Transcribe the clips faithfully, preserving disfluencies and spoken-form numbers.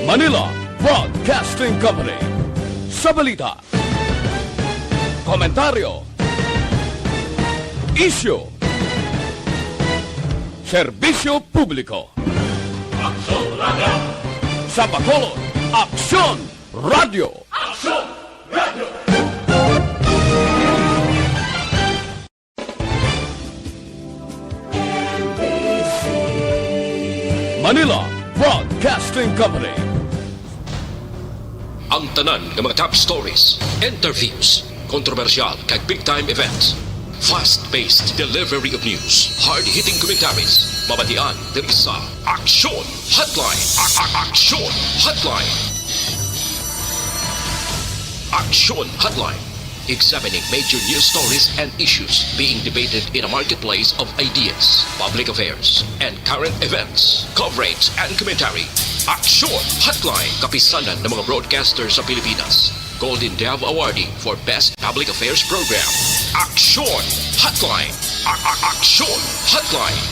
Manila Broadcasting Company. Sa balita, komentaryo, isyu, serbisyo publiko. Aksyon Radio! Sa Bacolod, Aksyon Radio! Aksyon Radio! Manila Broadcasting Company. Ang tanan nga mga top stories, interviews, kontrobersyal kag big time events. Fast-paced delivery of news, hard-hitting commentaries, mabatian diri sa Aksyon Hotline. A- a- Aksyon Hotline. Aksyon Hotline. Examining major news stories and issues being debated in a marketplace of ideas, public affairs, and current events. Coverage and commentary. Aksyon Hotline. Kapisanan ng mga broadcaster sa Pilipinas. Golden Dove Awardee for Best Public Affairs Program. Aksyon Hotline. A- a- Aksyon Hotline.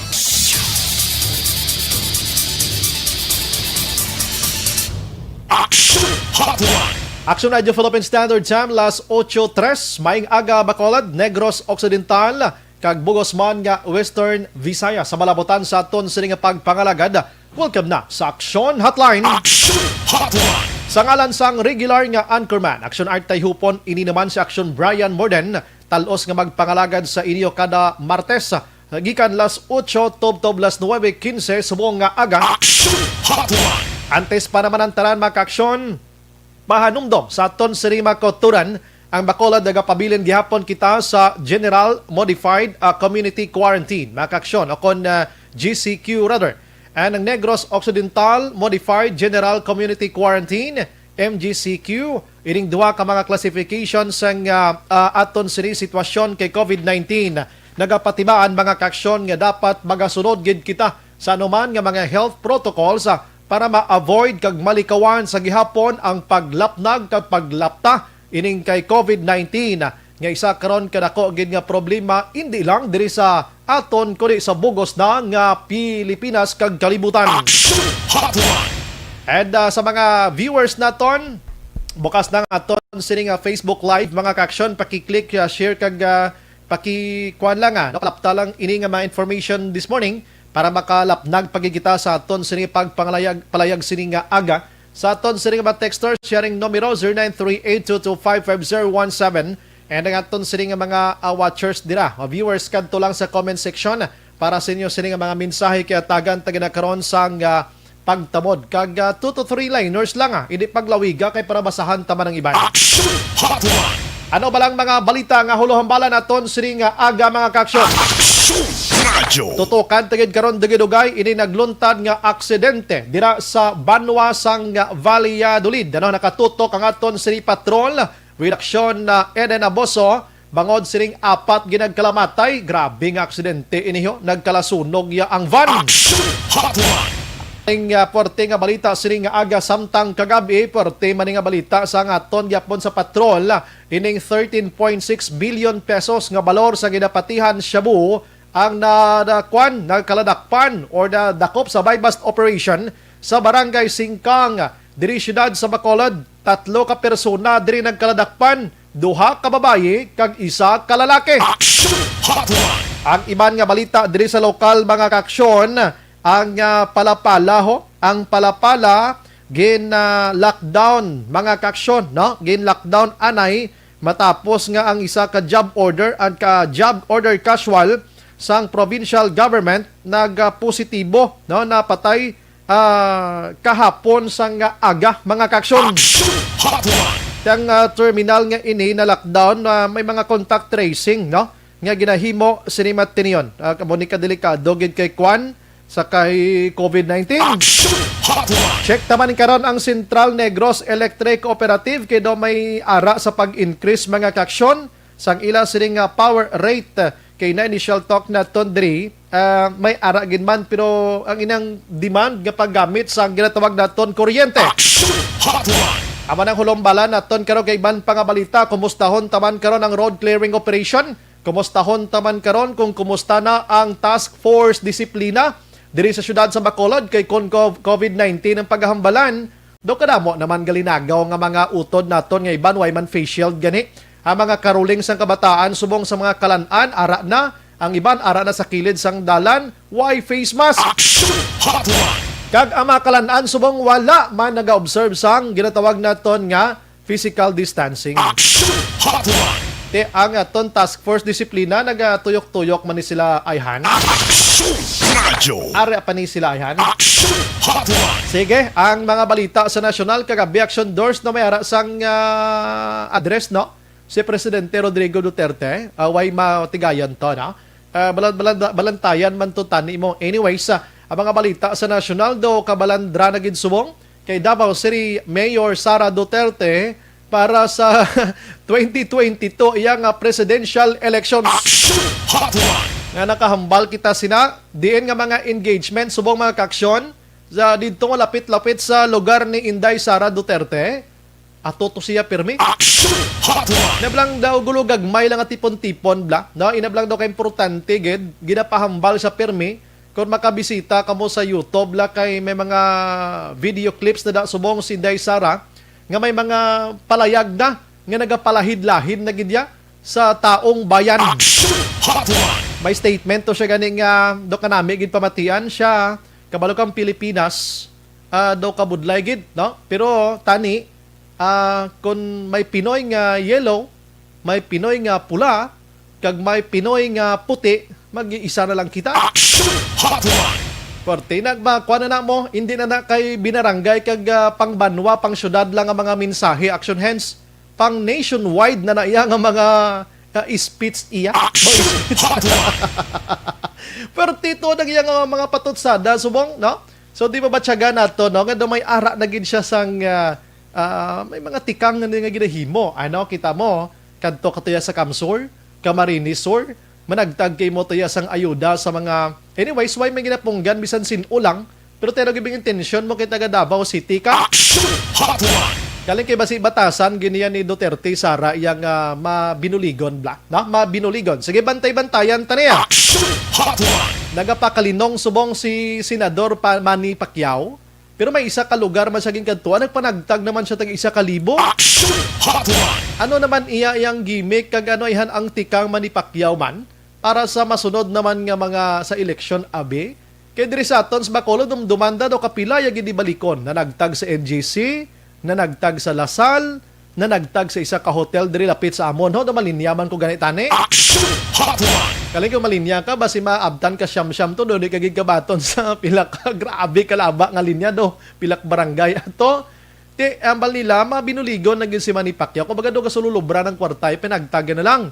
Aksyon Hotline. Aksyon Radio Philippine Standard Time, las ocho tres. Maayong aga, Bacolod, Negros Occidental, kag bug-os man nga Western Visayas. Sa malabutan sa aton sini nga pagpangalagad, welcome na sa Aksyon Hotline. Aksyon Hotline. Sa ngalan sang regular nga anchorman, Aksyon Art Tayhupon, ini naman si Aksyon Brian Morden, talos nga magpangalagad sa inyo kada Martes, gikan las ocho tubtob las nuebe quince subong nga aga. Aksyon Hotline. Antes pa naman ang tanan, mga kaaksyon, pahanumdom sa aton sini mga kauturan, ang Bacolod nagapabilin gihapon kita sa General Modified, ah, Community Quarantine, mga kaaksyon, o kon, ah, G C Q rather. And ang Negros Occidental Modified General Community Quarantine, M G C Q, ining duha ka mga classification sang, ah, ah, aton sini sitwasyon kay COVID nineteen. Nagapatimaan, mga kaaksyon, nga dapat magasunod gid kita sa anuman nga mga health protocols, ah, para ma-avoid kag malikawan sa gihapon ang paglapnag kag paglapta ining kay COVID nineteen, nga isa karon ka dako gid nga problema, indi lang diri sa aton, kundi sa bug-os na nga Pilipinas kag kalibutan. Action Hotline. And, ah, sa mga viewers naton, bukas na ang aton sini nga Facebook Live, mga kaaksyon, paki-click, ah, share kag, ah, paki-kuan lang, ah, no? Kalapta lang ini nga mga information this morning para makalapnag pa gid kita sa aton sini pagpangalayag, palayag sini nga aga. Sa aton sini nga mga texter, sharing numero zero nine three eight two two five five zero one seven. And ang aton sini nga mga, ah, watchers dira, mga viewers, kadto lang sa comment section para sa inyo sini nga mga mensahe kay atagan ta gid na karon sang, ah, pagtamod. Kag, ah, two to three liners lang, ah. Hindi paglawiga kay para basahan ta man ang iban. Action Hotline. Ano ba lang mga balita nga huluhambalan naton sini nga aga, mga kaaksyon? Action Radio. Tutukan ta gid karon dugay-dugay ini nagluntad nga aksidente dira sa banwa sang Valladolid. Ano, nakatutok ang aton sini patrol with aksyon na Eden Aboso, bangod sining apat ginagkalamatay. Grabe nga aksidente ini, ho. Nagkalasunog ya ang van. Action Hotline. Ang, ah, porte nga balita sining nga aga samtang kagabi, porte man ni nga balita sa aton gyapon sa patrol, ining thirteen point six billion pesos nga balor sa ginapatihan shabu ang na, na kwan, nagkaladakpan or na dakop sa buy-bust operation sa Barangay Singkang, diri siyudad sa Bacolod. Tatlo ka persona diri nagkaladakpan, duha ka babayi kag isa ka lalaki. Action Hotline. Ang iban nga balita diri sa lokal, mga kaaksyon, ang, ah, Palapala, ho, ang Palapala gin, ah, lockdown, mga kaaksyon, no? Gin lockdown anay matapos nga ang isa ka job order, ang ka job order casual sang provincial government nag, ah, positibo, no, napatay, ah, kahapon sang aga, mga kaaksyon. Action Hotline. Ang, ah, terminal nga ini na lockdown, ah, may mga contact tracing, no, nga ginahimo sini matinion. Ah, kamo ni kadelikado gid kay kwan sa kay COVID nineteen. Action Hotline. Check ta man karon ang Central Negros Electric Cooperative kay daw may ara sa pag-increase, mga kaaksyon, sang ila sining nga power rate. Kay na initial talk naton diri, ah, may ara gid man, pero ang inang demand nga paggamit sa ginatawag naton kuryente. Action Hotline. Amo nang hulombalan naton karon kay iban pa nga balita. Kumustahon taman karon ang road clearing operation. Kumustahon taman karon kung kumusta na ang Task Force Disiplina diri sa siyudad sa Bacolod kay kon co-, covid nineteen ang paghambalan, do kadamo naman galinagaw nga mga utod naton nga iban way man face shield gani. Ang mga karuling sang kabataan subong sa mga kalan-an ara na, ang iban ara na sa kilid sang dalan, way face mask. Action Hotline! Kag ang mga kalan-an subong wala man nag-observe sang ginatawag naton nga physical distancing. Action Hotline! Te, ang aton Task Force Disiplina, nagatuyok-tuyok man ni sila ayhan. Action Radyo! Ara pa ni sila ayhan. Action Hotline! Sige, ang mga balita sa nasyonal, kagabi, Action Doors, no, may ara sang, ah, address, no? Si Presidente Rodrigo Duterte, ah, way matigayon to, no? Ah, balan-, balan-, balantayan man to tani mo. Anyways, ah, ang mga balita sa nasyonal, do kabalandra na gid subong kay Davao City Mayor Sara Duterte para sa twenty twenty-two iya nga presidential election. Action Hotline! Nga nakahambal kita sina, diin nga mga engagement subong mga kaaksyon sa didto nga lapit-lapit sa lugar ni Inday Sara Duterte. Ato to siya pirmi. Action Hotline! Nablang daw gulo gagmay lang nga tipon-tipon bla. No, inablang daw ka importante gid, ginapahambal sa pirmi. Kung makabisita kamo sa YouTube la kay may mga video clips na da subong si Inday Sara nga may mga palayag na nga nagapalahid-lahid na gid ya sa taong bayan. Action Hotline! May statement to siya gani nga do kanami gid pamatian siya, kabalo kang Pilipinas, ah, do kabudlay gid, no? Pero tani, ah, kung may Pinoy nga yellow, may Pinoy nga pula, kag may Pinoy nga puti, mag-iisa na lang kita. Action Hotline! Korte na, ba, kuha na na mo, hindi na na kay binaranggay kag, ah, pangbanwa, pang syudad lang ang mga mensahe, action hands, pang nationwide na na iya nga mga, ah, speech iya. Action Hotline! Pertito na iya nga mga patutsada, subong, no? So, di ba, batyagan nato, no? Nga daw may ara na gid siya sang, ah, ah, may mga tikang na nga ginahimo. Ano, kita mo, kadto ka tuya sa CamSur, Camarines Sur, managtag kay mo tuya sang ayuda sa mga, anyways, why may ginapunggan bisan sin-o lang, pero tayo gibing intensyon mo kay taga Davao City ka? Action Hotline! Galing kay basi batasan giniya ni Duterte Sara iyang, ah, mabinuligon bla, no? Mabinuligon. Sige, bantay-bantayan ta niya. Action Hotline! Nagapakalinong subong si Senador pa, Manny Pacquiao. Pero may isa ka lugar man siya ginkadtuan, nagpanagtag naman siya tag isa ka libo. Action Hotline! Ano naman iya iyang gimmick kag ano ihan ang tikang Manny Pacquiao man para sa masunod naman nga mga sa eleksyon, abi? Kay diri sa aton sa Bacolod, dumdumanda daw kapila ya gid ibalikon. Nanagtag sa N G C, nanagtag sa Lasal, nanagtag sa isa ka hotel diri lapit sa amon. Ho, daw malinya man ko gani tani. Action Hotline! Kaling kung malinya ka, basi maabtan ka siyam-siyam to, do di ka gid kabaton sa pila ka grabe kalaba nga linya do, pila ka barangay ato. Ti, ambal nila, mabinuligon na gyud si Manny Pacquiao. Kumbaga, do gasululubra ng kwarta, ipinagtagan na lang.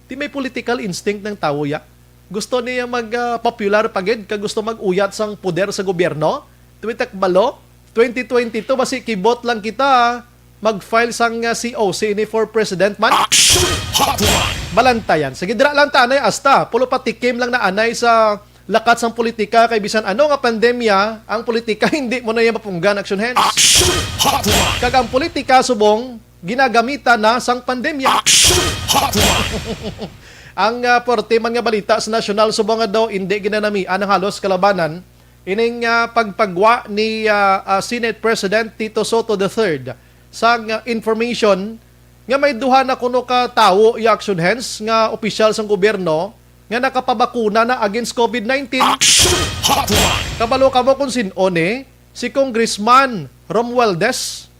Ti may political instinct ng tawo ya. Gusto niya mag, ah, popular pa gid, kag gusto mag-uyat sang poder sa gobyerno. Tumitak balo, twenty twenty-two, basi kibot lang kita, mag-file sang, ah, C O C ini for president man. Action Hotline! Balantayan. Sige, dira lang ta anay, asta. Pulo patikim lang na anay sa lakat sang politika kay bisan ano nga pandemya, ang politika hindi mo na iya mapunggan, action hands. Action Hotline! Kag ang politika subong ginagamitan na sang pandemya. Action Hotline! Ang, ah, porte man nga balita sa nasyonal subong nga daw hindi ginanamian ang halos kalabanan ining, ah, pagpagwa ni, ah, ah, Senate President Tito Soto the third sang, ah, information nga may duha na kuno ka tawo, ya, action hands, nga opisyal sang gobyerno nga nakapabakuna na against covid nineteen. Action Hotline! Kabalo kamo kung sin-o ni? Si Congressman Romualdez.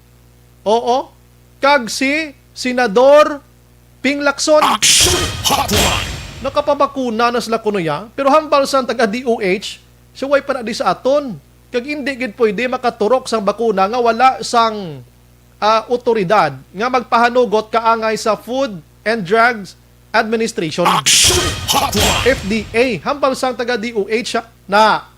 Oo. Kag si Senador Ping Lacson. Action Hotline! Nakapabakuna na sila kuno ya. Pero hambal sang taga D O H, siya way pa na di sa aton. Kag hindi gid pwede makaturok sang bakuna nga wala sang, ah, otoridad nga magpahanugot kaangay sa Food and Drugs Administration. Action Hotline! F D A. Hambal sang taga D O H, ha, na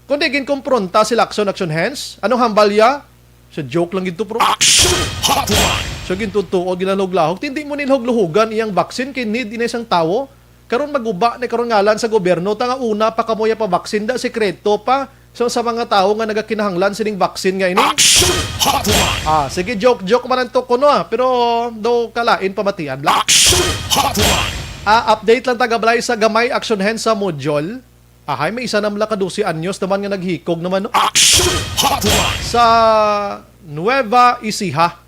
kundi ginkompronta si Lacson, action hands. Anong hambal ya? Sa joke lang gid to, bro. Action Hotline! Siya gintutuo, ginalog-lahog. Hindi mo nilhog-luhugan iyang vaccine kay need ini sang tawo. Karon maguba na karon ngalan sa gobyerno, ta nga una pa kamo ya pa vaccine da, sekreto pa. So, sa mga tawo nga nagakinahanglan sining vaccine nga ini? Action Hotline! Ah, sige, joke-joke man ang to kuno, ah. Pero daw kalain pamatian lang. Action Hotline! Ah, update lang taga Balay sa gamay, Action Hands sa module. Ahay, may isa na mula ka dose anyos naman nga naghikog naman, no? Action Hotline! Sa Nueva Ecija,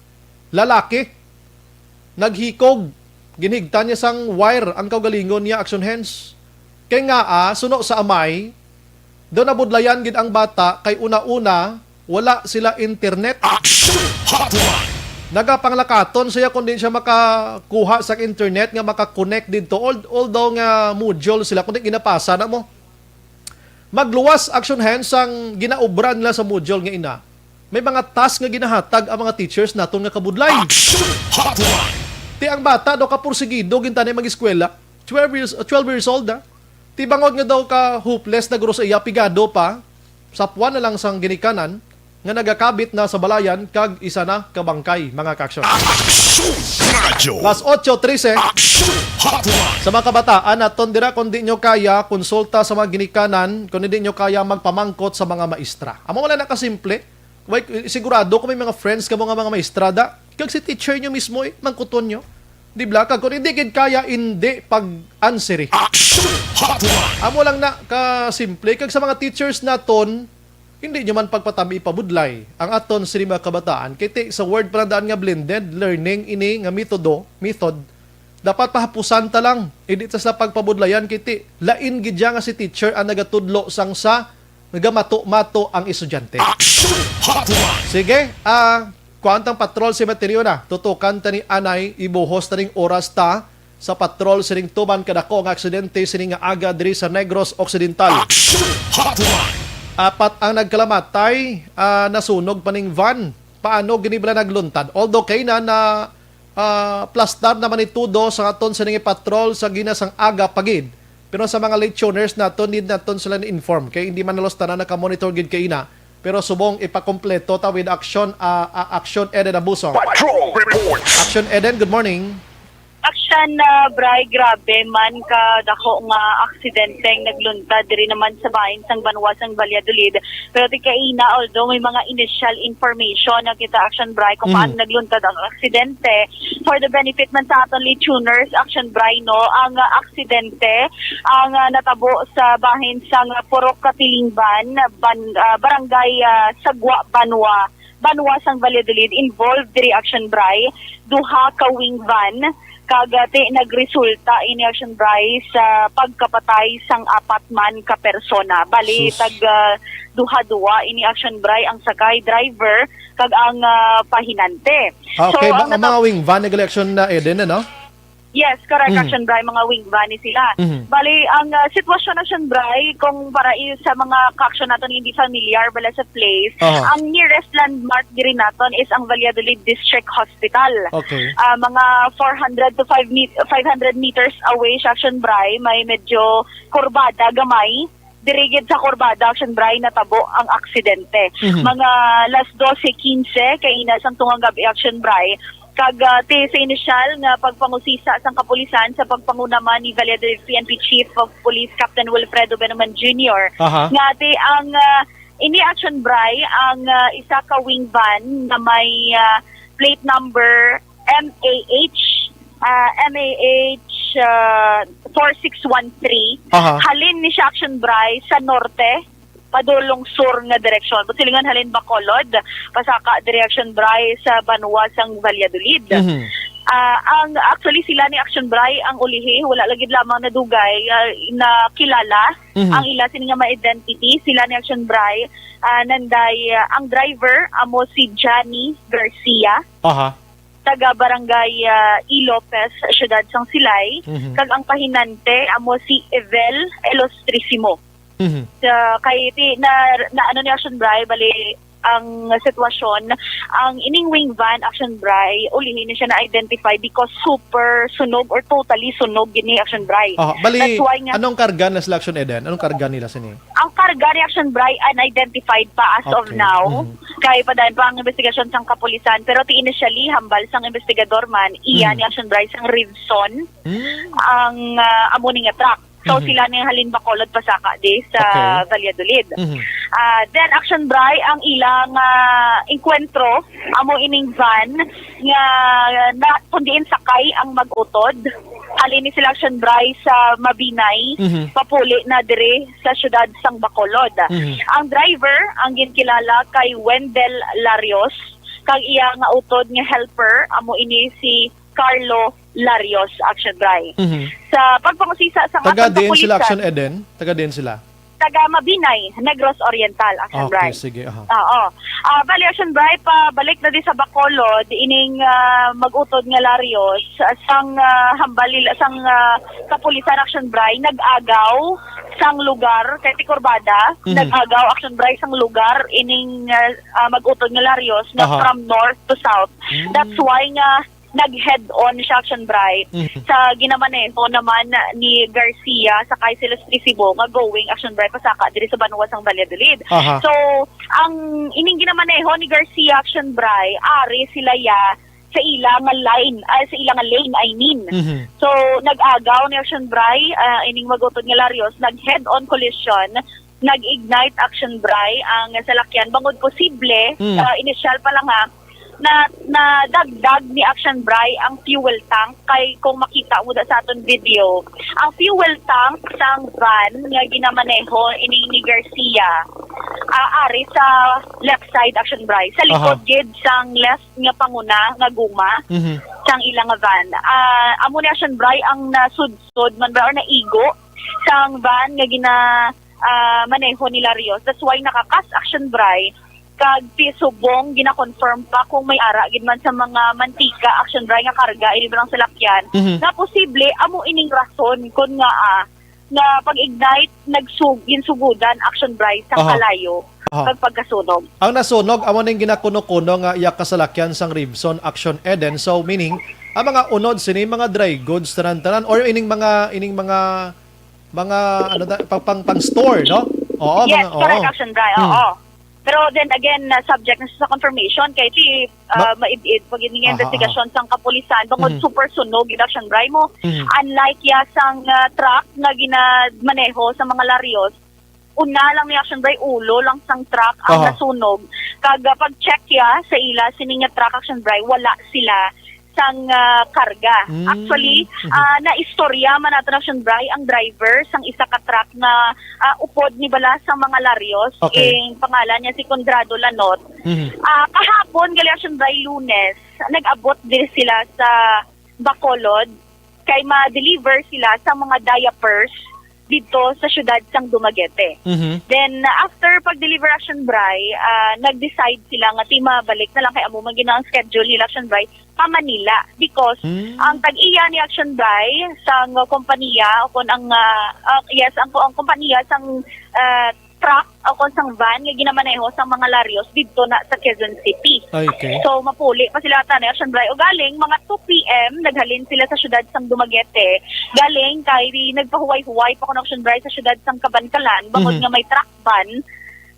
lalaki, naghikog, ginhigtan niya sang wire ang kaugalingon niya, Action Hands. Kay nga, ah, suno sa amay, daw nabudlayan gid ang bata kay una-una, wala sila internet. Action Hotline! Nagapanglakaton siya kung di siya makakuha sa internet nga makakonect didto. Al-, although nga module sila, kung di ginapasa na mo. Magluwas, Action Hands, sang ginaobra nila sa module nga ina. May mga task nga ginahatag ang mga teachers naton nga kabudlay. Action Hotline! Ti ang bata daw kapursigido gintani mag-eskwela. Twelve years, twelve years old, ah. Ti bangod nga daw ka hopeless na guro sa iya, pigado pa. Sapwan na lang sang ginikanan nga nagakabit na sa balayan kag isa na ka bangkay, mga ka-action. Action Radyo! Las otso trese. Action Hotline! Sa mga kabataan naton dira, kung di nyo kaya, konsulta sa mga ginikanan. Kung di nyo kaya, magpamangkot sa mga maestra. Amo wala na kasimple. Way, sigurado ko may mga friends ka mo nga mga maestra da. Kag si teacher nyo mismo, eh, mangkuton nyo. Di ba? Kag kung hindi gid kaya, hindi pag-answeri. Action Hotline! Amo lang na ka simple. Kag sa mga teachers naton, hindi nyo man pagpatami ipabudlay ang aton sini mga kabataan. Kay ti, sa word pa lang daan nga blended learning ini nga metodo, method, dapat pahapusan ta lang. Hindi ta sila pagpabudlayan kay ti, lain gid ya nga si teacher ang nagatudlo sang sa nagamato-mato ang estudyante. Action Hotline! Sige, ah, kuwantang patrol sementeryo na. Tutukan ta ni anay, ibuhos ta ning oras ta sa patrol sining tuman kadako nga aksidente sining nga aga diri sa Negros Occidental. Action Hotline! Apat ang nagkalamatay, ah, nasunog pa ning van. Paano gini bala nagluntad? Although kay na, na, ah, plastar naman ni tudo sa aton sining patrol sa ginasang aga pa gid. Pero sa mga late tuners naton, need naton sila ni-inform. Kay hindi man halos tanan naka-monitor gid kay ina. Pero subong ipakompleto ta with action, ah, ah, action Eden Abusong. Patrol Reports! Action Eden, good morning. Action, ah, Bri, grabe man ka dako nga aksidente ang nagluntad diri naman sa bahin sang banwa sang Valladolid. Pero ti kaina, although may mga initial information na kita, Action Bri, kung Mhm. paano nagluntad ang aksidente, for the benefit man sa aton listeners, Action Bri, no, ang, ah, aksidente ang, ah, natabo sa bahin sang Purok Katilingban, ban-, ah, Barangay, ah, Sagwa, Banwa, Banwa sang Valladolid, involved diri, Action Bri, duha ka wing van, kag, ah, ti nagresulta ini, Action Bri, sa pagkapatay sang apat man ka persona. Bali, Sus. tag, ah, duha-duha ini, Action Bri, ang sakay, driver, kag ang, ah, pahinante. Ah, So, okay, ang ang nata- mga wing van, nag-election na, Eden, ano? Yes, correct, Mhm. Action Bri, mga wing van ni sila. Mhm. Bali, ang, ah, sitwasyon, Action Bri, kung para i-, sa mga ka-action naton hindi familiar bala sa place, Aha. ang nearest landmark diri naton is ang Valladolid District Hospital. Okay. Ah, mga four hundred to five met-, five hundred meters away siya, Action Bri, may medyo kurbada gamay. Diri gid sa kurbada, Action Bri, natabo ang aksidente. Mhm. Mga las dose quince kaina sang tungang gab-i, Action Bri. Kag, ah, ti sa inisyal nga pagpangusisa sang kapulisan sa pagpanguna man ni Valladolid P N P Chief of Police Captain Wilfredo Benuman Junior, Aha. nga ti ang, ah, ini, Action Bri, ang, ah, isa ka wing van nga may, ah, plate number M A H, ah, M A H, ah, four six one three. Aha. Halin ni siya, Action Bri, sa norte, padulong sur nga direksyon. But silingan halin Bacolod, pasaka direksyon, Bri, sa banwa sang Valladolid. Mhm. Ah, ang, actually, sila ni, Action Bri, ang ulihi, wala lagi lamang nadugay, ah, nakilala Mhm. ang ila sini nga mga identity. Sila ni, Action Bri, ah, nanday, ah, ang driver amo si Johnny Garcia. Aha. Taga Barangay, ah, E. Lopez, Siyudad sang Silay, Mhm. kag ang pahinante amo si Evel Elostrisimo. Mhm. Sa, kay ti-, na, na ano ni, Action Bri, bali ang sitwasyon, ang ining wing van, Action Bri, ulihi ni siya na-identify because super sunog or totally sunog gini, Action Bri. Aha, bali, That's why nga anong karga na sila, Action Eden? Anong karga nila sini? Ang karga ni, Action Bri, unidentified pa as of Okay. now. Mhm. Kay padayon pa ang investigasyon sang kapulisan. Pero ti initially, hambal sang investigador man, iya Mhm. ni, Action Bri, sang Revson Hmm. ang, ah, amo ni nga truck. So, Mhm. sila ni halin Bacolod pasaka di sa Okay. Valladolid. Mhm. Ah, then, Action Bri, ang ilang, ah, engkwentro, amo ining van nga na, kung diin sakay ang mag-utod. Halin ni sila, Action Bri, sa Mabinay, Mhm. papuli na diri sa siyudad sang Bacolod. Mhm. Ang driver, ang ginkilala kay Wendell Larios, kag iya nga utod nga helper, amo ini si Carlo Larios, Action Bri. Mhm. Sa pagpangusisa sa Taga atong diin sila, kapulisan, Action Eden? Taga diin sila? Taga Mabinay, Negros Oriental, Action Bri. Okay, sige, aha. Oo. Ah, bali, Action Bri, pabalik na di sa Bacolod, ining, ah, mag-utod nga Larios, ah, sang, ah, hambal nila, sang, ah, kapulisan, Action Bri, nag-agaw sang lugar, kay Ticorbada, Mhm. nag-agaw, Action Bri, sang lugar, ining, ah, ah, mag-utod nga Larios, nga Aha. from north to south. Mm. That's why nga nag-head-on siya, Action Bri, Mhm. sa ginamaneho naman ni Garcia sa Kay Celeste Cebu nga going, Action Bri, pasaka diri sa banwa sang Valladolid. Aha. So, ang ining ginamaneho ni Garcia, Action Bri, ari sila ya sa ila nga line, ah, sa ila nga lane, I mean. Mhm. So, nag-agaw ni, Action Bri, ah, ining mag-utod nga Larios, nag-head-on collision, nag-ignite, Action Bri, ang salakyan. Bangod posible, Mm. ah, inisyal pa lang ha, na nadagdag ni, Action Bri, ang fuel tank. Kay kung makita mo da sa aton video, ang fuel tank sang van nga ginamaneho ini ni Garcia, ah, ari sa left side, Action Bri, sa likod Aha. gid sang left nga panguna nga guma Mhm. sang ila nga van. Ah, amo ni, Action Bri, ang nasudsod man ba or naigo sang van nga gina, ah, maneho ni Larios. That's why nakakas, Action Bri, kag ti subong gina-confirm pa kung may ara gid man sa mga mantika, Action Bri, nga karga ini bilang salakyan, Mhm. nga posible amo ining rason kun nga, ah, nga pag-ignite, nagsug-, ginsugudan, Action Bri, sa Aha. kalayo Aha. kag pagkasunog. Ang nasunog, amo ning ginakuno-kuno nga iya kasalakyan sang Rivson, Action Eden. So, meaning, ang mga unod sini, mga dry goods, tanan-tanan, or ining mga, ining mga, mga, ano da, pang, pang, pang store, no? Oo, Yes, mga, correct, oo. Action Bri, Hmm. oo. Pero then again, na subject na sa confirmation, kay ti, ah, Ma- maid-id pag ini nga Aha, investigasyon sang kapulisan, bangod Mhm. super sunog, Action Bri, mo. Mhm. Unlike ya sang, ah, truck nga ginamaneho sa mga Larios, una lang ni, Action Bri, ulo lang sang truck ang Aha. nasunog. Kag, ah, pag-check ya sa ila, sini nga truck, Action Bri, wala sila sang, ah, karga. Mm. Actually, Mhm. ah, naistorya man nato, Action Bri, ang driver sang isa ka truck nga, ah, upod ni bala sang mga Larios. Okay. Ang pangalan niya si Conrado Lanot. Mhm. Ah, kahapon, gali, Action Bri, Lunes, nag-abot diri sila sa Bacolod kay ma-deliver sila sa mga diapers dito sa siyudad sang Dumaguete. Mhm. Then, after pag-deliver, Action Bri, ah, nag-decide sila nga ti mabalik na lang kay amo man gid ang schedule nila, Action Bri, pa Manila. Because Mm. ang tag-iya ni, Action Bri, sang kompanya, o kon ang, ah, ah, yes, ang, ang kompanya sang, ah, truck o kon sang van nga ginamaneho sang mga Larios didto na sa Quezon City. Ay, okay. So, mapuli pa sila, Action Bri. Ugaling, mga two P M, naghalin sila sa siyudad sang Dumaguete. Galing kay di nagpahuway-huway pa kuno, Action Bri, sa siyudad sang Kabankalan, bangod Mhm. nga may truck van.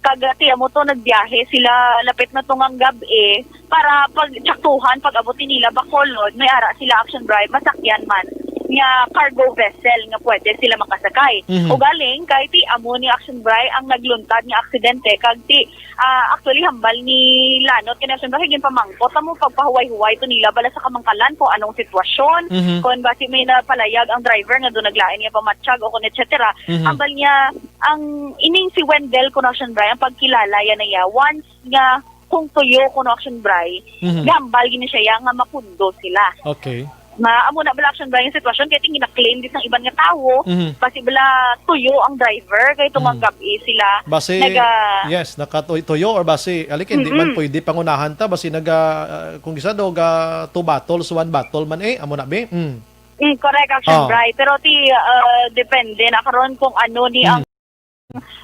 Kag, ah, ti amo to, nagbiyahe sila lapit na to nga gab-i para pag-tsaktuhan, pag-abot nila Bacolod, may ara sila, Action Bri, masakyan man nga cargo vessel nga pwede sila makasakay. Mhm. Ugaling, kay ti amo ni, Action Bri, ang nagluntad nga aksidente, kag ti, ah, actually, hambal ni Lanot kini, Action Bri, ginpamangkot amo pagpahuway-huway to nila bala sa Kabankalan kung anong sitwasyon, Mhm. kung basi may napalayag ang driver nga doon naglain nga pamatyag o kung et cetera. Mhm. Hambal niya, ang ining si Wendell kuno, Action Bri, ang pagkilala yan na iya, once nga kung tuyo kuno, Action Bri, Mhm. gambal gini siya ya nga mapundo sila. Okay. Ma, amo na bala, Action Bri, ang sitwasyon, kay ti gina-claim di sang iban nga tawo, Mhm. basi bala tuyo ang driver, kay Mhm. tumagab-i sila Basi, naga- yes, nakatuyo, or basi, alikin, di man Mm-mm. pwede pangunahan ta, basi naga, ah, kung isa do, ga two bottles, one bottle man eh, amo na, be? Mm. Mm, correct, Action Ah. Bri. Pero ti, ah, depende na karon kung ano ni Mm. ang,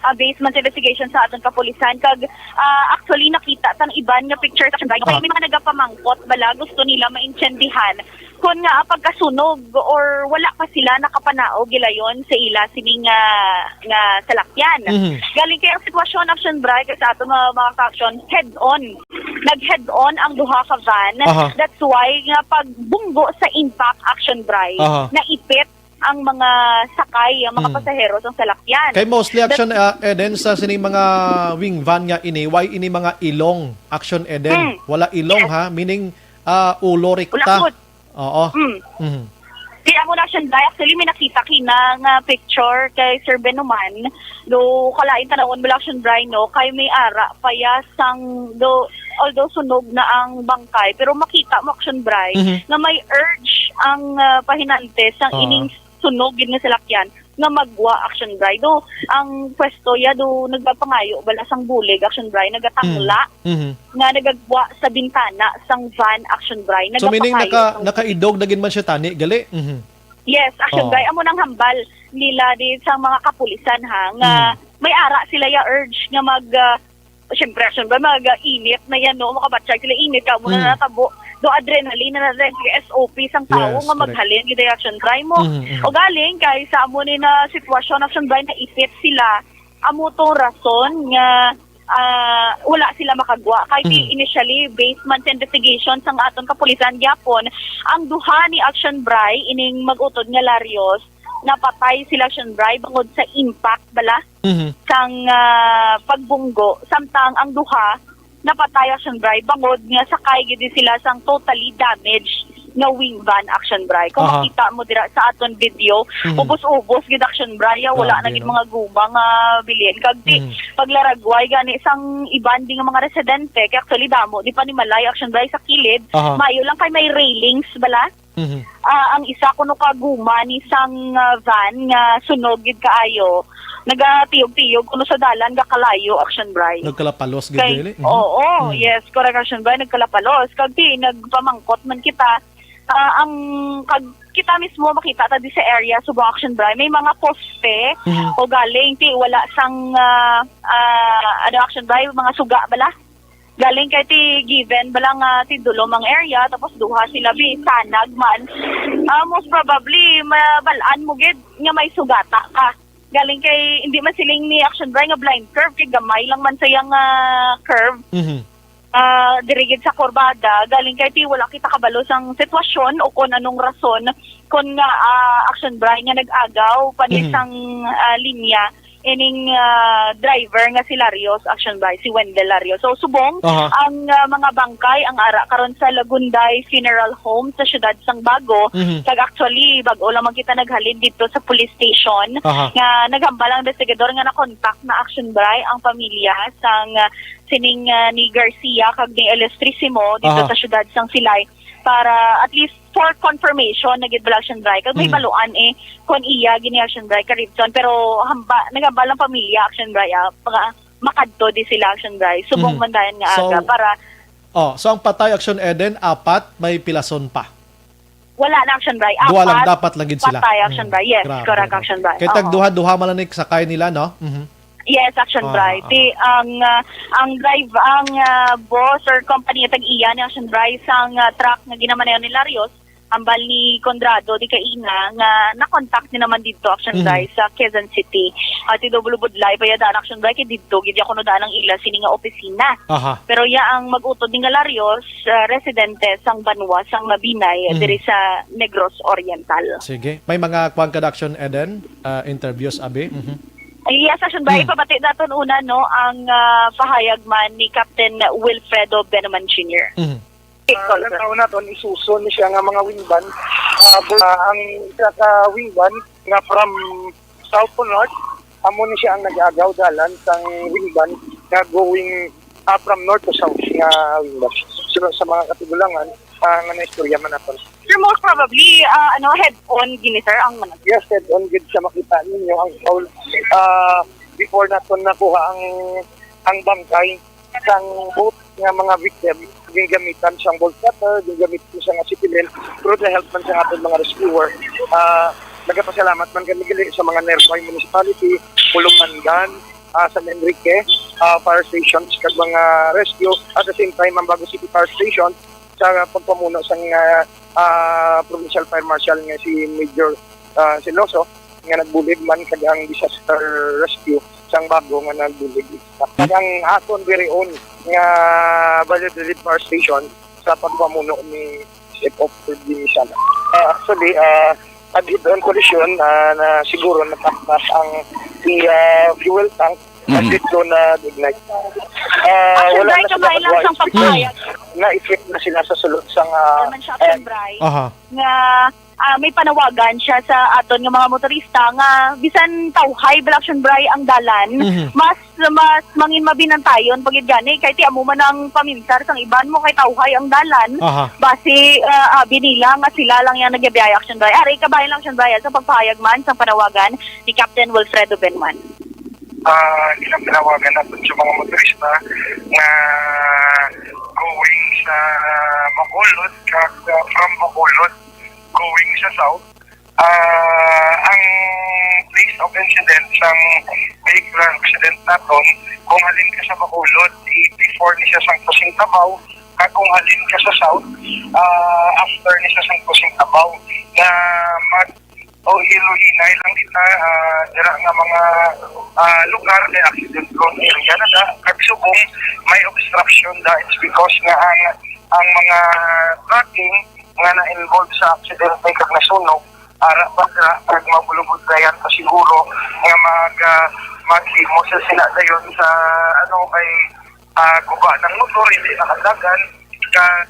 ah, based man sa investigation sa aton kapulisan. Kag, ah, actually, nakita tang iban nga pictures, Action Bri. Kaya Ah. may mga nagapamangkot bala, gusto nila maintindihan kung nga, ah, pagkasunog or wala pa sila nakapanaog gilayon sa ila sining, ah, nga salakyan. Mhm. Galing kay ang sitwasyon, Action Bri, kay sa aton mga, mga ka-action, head-on. Nag-head-on ang duha ka van. Aha. That's why nga pagbunggo sa impact, Action Bri, Aha. naipit ang mga sakay, ang mga Mm. pasahero sa salakyan. Kay mostly, Action, That ah, Eden, sa sining mga wing van nga ini, why ini mga ilong, Action Eden? Mm. Wala ilong, Yes. ha? Meaning, ah, ulo Wala rekta. Pod. Oo. Mm. Mhm. Di amo na, Action Bri. Actually, may nakita kina nga picture kay Sir Benuman. Do, kalain tanawon mo lang, Action Bri, no? Kay may ara pa ya sang, do, although sunog na ang bangkay, pero makita mo, Action Bri, Mhm. nga may urge ang, ah, pahinante sang Oo. ining sunog gid nga salakyan nga magwa, Action Bri. Do, ang pwesto ya, do, nagpapangayo bala sang bulig, Action Bri, nagatangla Mm. Mhm. nga nagagwa sa bintana sang van, Action Bri. So, meaning, Nagapakayo naka-, sang nakaidog na gid man siya tani, gali? Mhm. Yes, Action Oo. Bri. Amo nang hambal nila di sa mga kapulisan, ha, nga Mhm. may ara sila ya urge nga mag, ah, syempre, Action Bri, mag, ah, init na yan, no? Makabatsyag sila, init ka, muna Mm. na natabo. Do adrenaline na natin, S O P sang tao Yes, nga correct. maghalin, gid, Action Bri mo. Mhm, mhm. O galing, kay sa amo ni na sitwasyon, Action Bri, naipit sila. Amo tong rason nga, ah, wala sila makagwa. Kay di Mhm. initially, based man sa investigation sang aton kapulisan gyapon, ang duha ni Action Bri, ining mag-utod nga Larios, napatay sila, Action Bri, bangod sa impact bala Mhm. sang, ah, pagbunggo. Samtang ang duha napatay, Action Bri, bangod nga sakay gid sila sang totally damaged nga wing van, Action Bri. Kung Aha. makita mo dira sa aton video, Mhm. ubos-ubos gid, Action Bri, ya, wala Grabe, na gid no? mga guma nga bilin. Kag di Mhm. paglaragway gani sang iban di nga mga residente, kay actually damo di panimalay, Action Bri, sa kilid. Aha. Maayo lang kay may railings bala. Mhm. Ah, ang isa kuno ka guma ni sang, ah, van nga sunog gid kaayo, nagatiyog-tiyog kuno sa dalan, gakalayo, Action Bri. Nagkalapalos gid Kay, dili? Mhm. oo, Mm. yes, correct, Action Bri, nagkalapalos. Kag di, nagpamangkot man kita, ah, ang, kag kita mismo makita ta di sa area, subong, Action Bri, may mga poste Mhm. o galing, ti, wala sang, ah, ah, ano, Action Bri, mga suga bala. Galing kay ti given bala nga ti dulom ang area, tapos duha sila bi, sanag man. Ah, most probably, mabal-an mo gid nga may sugata ka. Galing kay, hindi man siling ni Action Bri nga blind curve, kay gamay lang man sa iyang, ah, curve. Mhm. Ah, diri gid sa kurbada, galing kay ti wala kita kabalo sang sitwasyon o kon anong rason, kon nga, ah, Action Bri nga nag-agaw pa ni Mhm. sang, ah, linya ining, ah, driver nga si Larios, Action Bri, si Wendell Larios. So, subong Aha. ang, ah, mga bangkay ang ara karon sa Lagunday Funeral Home sa siyudad sang Bago. Mhm. Kag actually, bag-o lamang kita naghalin dito sa police station Aha. nga naghambal ang investigador nga na-contact na, Action Bri, ang pamilya sang, ah, sining, ah, ni Garcia kag ni Elestrisimo dito Aha. sa siyudad sang Silay para at least for confirmation na gid bala, Action Bri. Kag may Mm. baluan, eh, kon iya gini, Action Bri, ka reason. Pero hamba, naghambal ang pamilya, Action Bri, ah, mga makadto di sila, Action Bri. Subong Mhm. man dayon nga So, aga para oh, so ang patay, Action Eden, apat, may pilason pa? Wala na, Action Bri. Duha lang, Apat, dapat lang gid sila. patay, Action Mm. Bri. Yes, Grabe, correct, no? Action Bri. Kay Oo. tagduha-duha man lang ni sakay nila, no? Mhm. Yes, Action Ah, Bri. ah, Ti, ah. ang, ah, ang drive, ang, ah, boss or company nga tag-iya ni Action Bri sang, ah, truck nga ginamanayan ni Larios, hambal ni Conrado di kaina nga na-contact ni naman dito, Action Mhm. Bri, sa Quezon City. At ti W Budlay, pa ya daan, Action Bri, kay dito gid ako no daan ang ila sini nga opisina. Aha. Pero ya ang mag-utod ni nga Larios, ah, residente sang banwa sang Mabinay, Mhm. diri sa Negros Oriental. Sige. May mga kuwan ka, Action Eden, ah, interviews, abi? Mhm. Ay, yes, Action Bri, Hmm. ipabati naton una, no, ang, ah, pahayag man ni Captain Wilfredo Benuman Junior. Mhm. Ah, Call, sir. Una naton, isuso ni siya nga mga wing van. Ah, bu-, ah, ang isa ka wing van nga from south to north, amo ni siya ang nag-agaw dalan sang wing van nga going, ah, from north to south nga wing van. Sa, sa mga katigulangan, ah, nga naistorya man naton. Sir, most probably, ah, ano, head-on gini, sir, ang ano? Yes, head-on gid siya, makita ninyo ang foul. Ah, before naton nakuha ang, ang bangkay sang both nga mga victim, gingamitan sang bolt cutter, gingamitan siya nga sipilin, through the help man sa aton mga rescuer. Ah, nagapasalamat man kami gali sa mga nearby municipality, Pulupandan, ah, San Enrique, ah, fire stations, kag mga rescue. At the same time, ang Bago City Fire Station, sa pagpamuno sang, ah, ah, Provincial Fire Marshal nga si Major, ah, Celoso, nga nagbulig man, kag ang disaster rescue sang Bago nga nagbulig. Kag ang aton very own nga Valladolid Fire Station sa pagpamuno ni Chief of Provincial. Ah, actually, ah, Head-on collision, ah, na siguro natakpas ang iya fuel tank. Mhm. At ito na ignite. Ah, Action wala na Bright, sila kamay lang kadwa sang expect pagpayag. Na effect na sila sa sulod sang, ah, Naman siya, Action Bright, Aha. nga, ah, may panawagan siya sa aton nga mga motorista nga bisan tawhay bala, Action Bright, ang dalan, Mhm. mas mas mangin mabinantayon pagid gani kay ti amo man ang paminsar sang iban mo kay tawhay ang dalan. Aha. Basi, ah, abi nila nga sila lang yang nagabiyaya, Action Bright. Ari, kabahin lang, Action Bright, sa pagpahayag man sang panawagan ni Captain Wilfredo Benman. Ah, ginapanawagan naton sa mga motorista nga going sa Bacolod, kag, ah, from Bacolod, going sa south, ah, ang place of incident sang vehicular accident naton, kung halin ka sa Bacolod, i-before ni siya sang Kusing Tabaw, kag kung halin ka sa south, ah, after ni siya sang Kusing Tabaw, na mag o iluhinay lang kita, ah, dira nga mga, ah, lugar kay accident prone area na da, kag subong may obstruction da. It's because nga ang, ang mga trucking nga na-involve sa accident kag nasunog, ara pa sila, kag mabulubod na yan pa siguro nga mag, ah, maghimo sila, sila dayon sa, ano, kay, ah, guba ng motor, hindi nakadagan. Ka-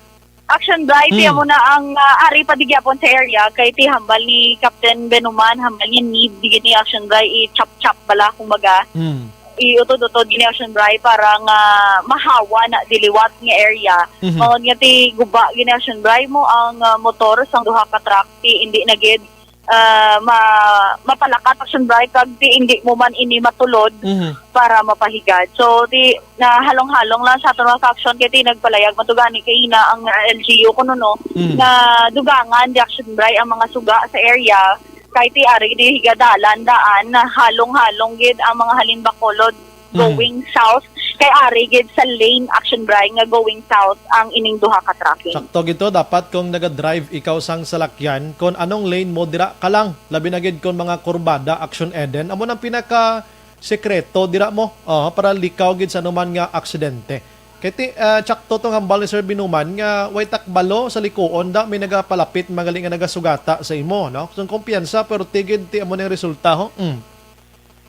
Action Bright, Mm. amo na ang, ah, ari pa di gyapon sa area kay ti hambal ni Captain Benuman, hambal niya ni di gini Action Bright i-chop-chop bala, kumbaga. Mm. Iutod-utod gini Action Bright para nga mahawa na diliwat nga area. Mhm. Mao nga ti guba gini Action Bright mo ang, ah, motor sang duha ka truck ti hindi na gid, ah, ma-, mapalakat, Action Bright, kag ti hindi mo man ini matulod Mhm. para mapahigad. So, ti, na halong-halong lang sa aton mga ka-action kay ti nagpalayag man to gani kaina ang, ah, L G U kuno, no, Mhm. na dugangan di, Action Bright, ang mga suga sa area kay ti ari di higadalan daan na halong-halong gid ang mga halin Bacolod Mhm. going south, kay ari gid sa lane, Action Bright, nga going south ang ining duha ka tracking. Sakto gid to, dapat kung naga-drive ikaw sang salakyan, kung anong lane mo, dira ka lang. Labi na gid kung mga kurbada, Action Eden. Amo nang pinaka sekreto dira mo, oh, para likaw gid sa anuman nga aksidente. Kay ti, ah, tsakto tong hambal ni Sir Binuman nga way takbalo sa likuon da, may nagapalapit, magaling nga nagasugata sa imo, no? So, kumpiyansa, pero tigid ti amo ning resulta, ho? Mm.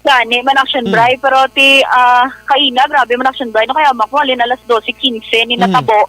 Gani man, Action Mm. Bri, pero ti, ah, kaina, grabe man, Action Bri, no? Kaya makuha, halin alas dose quince ni Mm. natabo.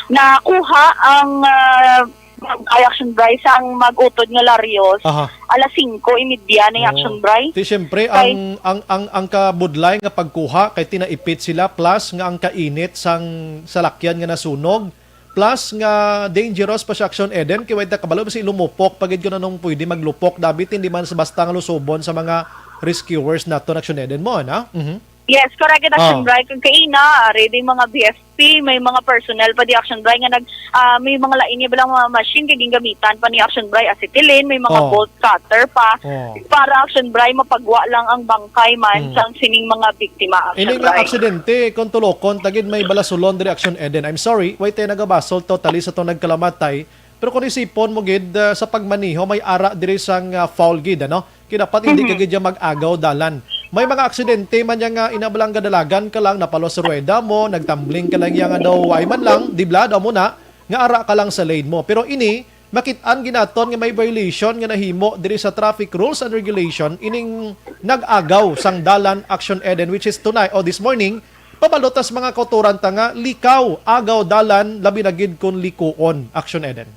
Nakuha ang, ah, ay, Action Bri, sang mag-utod nga Larios. Aha. Alas singko y media na yung Oh. Action Bri. Ti, siyempre, Kay ang, ang, ang, ang kabudlay nga pagkuha, kay tinaipit sila, plus nga ang kainit sang salakyan nga nasunog, plus nga dangerous pa siya, Action Eden, kay way ta kabalo, basi lumupok pa gid kung anong pwede maglupok, David, hindi man sa basta nga lusubon sa mga rescuers naton, Action Eden, mo, na? Mhm. Yes, correct it, Action Oh. Bri. Kag kaina, ready mga B F P, may mga personnel pa di, Action Bri, nga nag, ah, may mga lain niya balang mga machine kay gingamitan pa ni, Action Bri, acetylene, may mga Oh. bolt cutter pa. Oh. Para, Action Bri, mapagwa lang ang bangkay man Mm. sang sining mga biktima, Action Ini nga Bri. Aksidente, kung tulokon, tagid may balasulon diri, Action Eden. I'm sorry, way tayo nagabasol totally sa tong nagkalamatay. Pero kung isipon mo gid, ah, sa pagmaneho, may ara diri sang, ah, foul gid, ano? Kaya dapat hindi ka Mhm. gid dyan mag-agaw dalan. May mga aksidente man yan nga inabalang gadalagan ka lang, napalos sa rueda mo, nagtambling ka lang yan nga daw, ay man lang, di bla, daw mo na, nga ara ka lang sa lane mo. Pero ini, makit-an ginaton nga may violation nga nahimo diri sa traffic rules and regulation, ining nag-agaw sang dalan, Action Eden, which is tonight o this morning, pabalot tas mga kautoran ta nga likaw, agaw dalan, labi na gid kun likuon, Action Eden.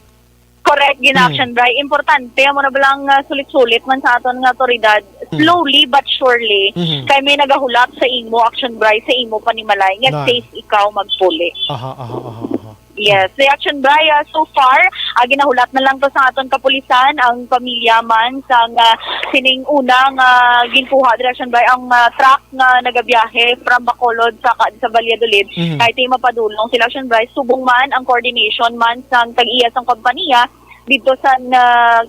Correct, gina Hmm. Action Bri. Importante, amo na balang, ah, sulit-sulit man sa aton nga otoridad, Hmm. slowly but surely, Mhm. kay may nagahulat sa imo, Action Bri, sa imo panimalay, nga Na. safe ikaw magpuli. Aha, aha, aha, aha. Yes, the Action Bri, ah, so far, ah, ginahulat na lang to sa aton kapulisan, ang pamilya man sa nga sining una nga ginkuha, diri, Action Bri, ang, ah, truck nga nagabiyahe from Bacolod sa ka-, sa Valladolid. Mhm. Kay ti mapadulong sila, Action Bri, subong man ang coordination man sa tag-iya sang kompanya dito sa, ah,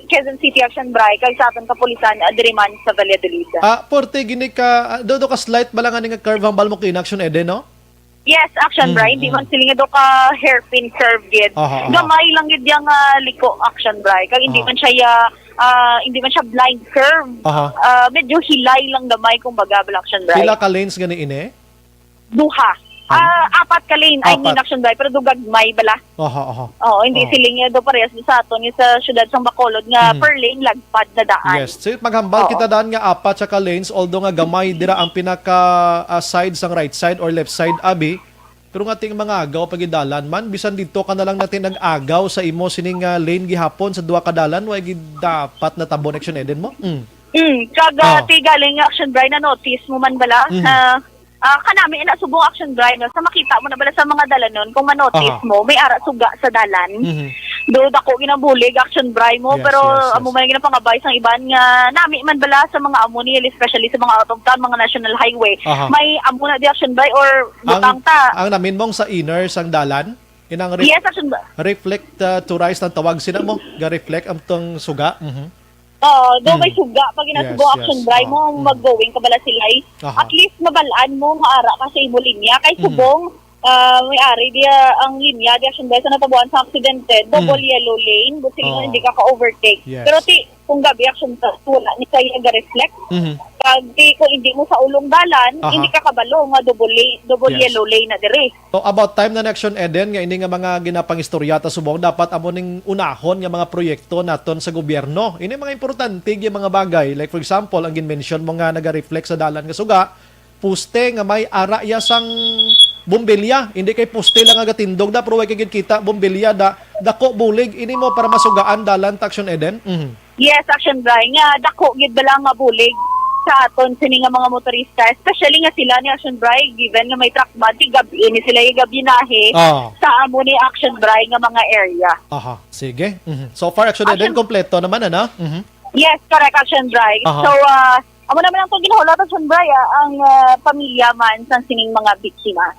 Quezon City, Action Bri, kag sa aton kapulisan, ah, diri man sa Valladolid. Ah, porte gini ka, ah, do, do ka slight ba lang ani nga curve ang balmok in Action Eden, no? Yes, Action Mm, Bri. Hindi mm. man sila nga do ka hairpin curve gid. Aha, aha. Gamay lang gid yang, ah, liko, Action Bri. Kag hindi Aha. man siya, ah, hindi man siya blind curve. Aha. Ah, medyo hilay lang gamay, kumbaga, bala, Action Bri. Pila ka lanes gani ini? Duha. Ah, apat ka lane, I mean, Action Drive, pero do gagmay bala. Aha, aha. Oo, hindi sila nga do parehas sa aton, yung sa siyudad sang Bacolod nga per lane, lagpad na daan. Yes. So, maghambal kita daan nga apat siya ka lanes, although nga gamay dira ang pinaka ah, side sang right side or left side, abi. Pero nga ting mga agaw pag dalan man, bisan dito ka na lang natin nag-agaw sa imo sining ah, lane gihapon sa duha ka dalan, way gid dapat natabo na Action Eden mo? Mm. Mm, kag ah, ti galing nga Action Drive na notice mo man bala na ah, kanami na subong Action Drive no, sa makita mo na bala sa mga dalanon kung manotice mo may ara suga sa dalan. Mhm. Do dako ginabulig Action Drive mo, pero amo man ang ginapangabay sang iban nga nami man bala sa mga amo ni, especially sa mga out of town, mga national highway. Aha. May amo na di Action Drive or Ang butang ta. Ang namin mong sa inner sang dalan, inang re- Yes, Action Drive. Reflect uh, to rise ng tawag sina mo, ga-reflect ang tong suga. Mhm. Oo, do may suga pag ginasubo Yes, ang Action yes. Drive mo, Oo. Mag-going ka bala sila eh. Aha. At least mabalaan mo nga ara ka sa imo linya kay Mhm. Subong ah, may ari di ah, ang linya di Action Drive sa natabuan sa aksidente, double Mm. Yellow lane, buti nga Oo. Hindi ka ka-overtake. Yes. Pero ti kung gabi Action Drive, wala ni kaya ga-reflect. Mhm. Pag di kung hindi mo sa ulong dalan, Aha. Hindi ka kabalo nga double lane, double Yes. Yellow lane na diri. So, about time na ni Action Eden nga ini nga mga ginapangistorya ta subong dapat amo ning unahon nga mga proyekto naton sa gobyerno. Ini mga importante nga mga bagay, like for example, ang ginmention mo nga naga-reflect sa dalan nga suga, poste nga may ara iya sang bombilya. Hindi kay poste lang nga gatindog da, pero way kay gid kita bombilya da. Dako bulig ini mo para masugaan dalan ta Action Eden. Mhm. Yes, Action Dry. Nga dako gid bala nga bulig sa aton sini nga mga motorista, especially nga sila ni Action Dry, given nga may truck body, gabi ni sila yung gabinahe Ah. Sa amo ni Action Dry nga mga area. Aha, sige. Mhm. So far, Action Eden, Action kompleto naman, ano? Mhm. Yes, correct, Action Dry. Aha. So, ah, amo naman ang itong ginahulatan, Action Dry, ah, ang ah, pamilya man sa sining mga biktima.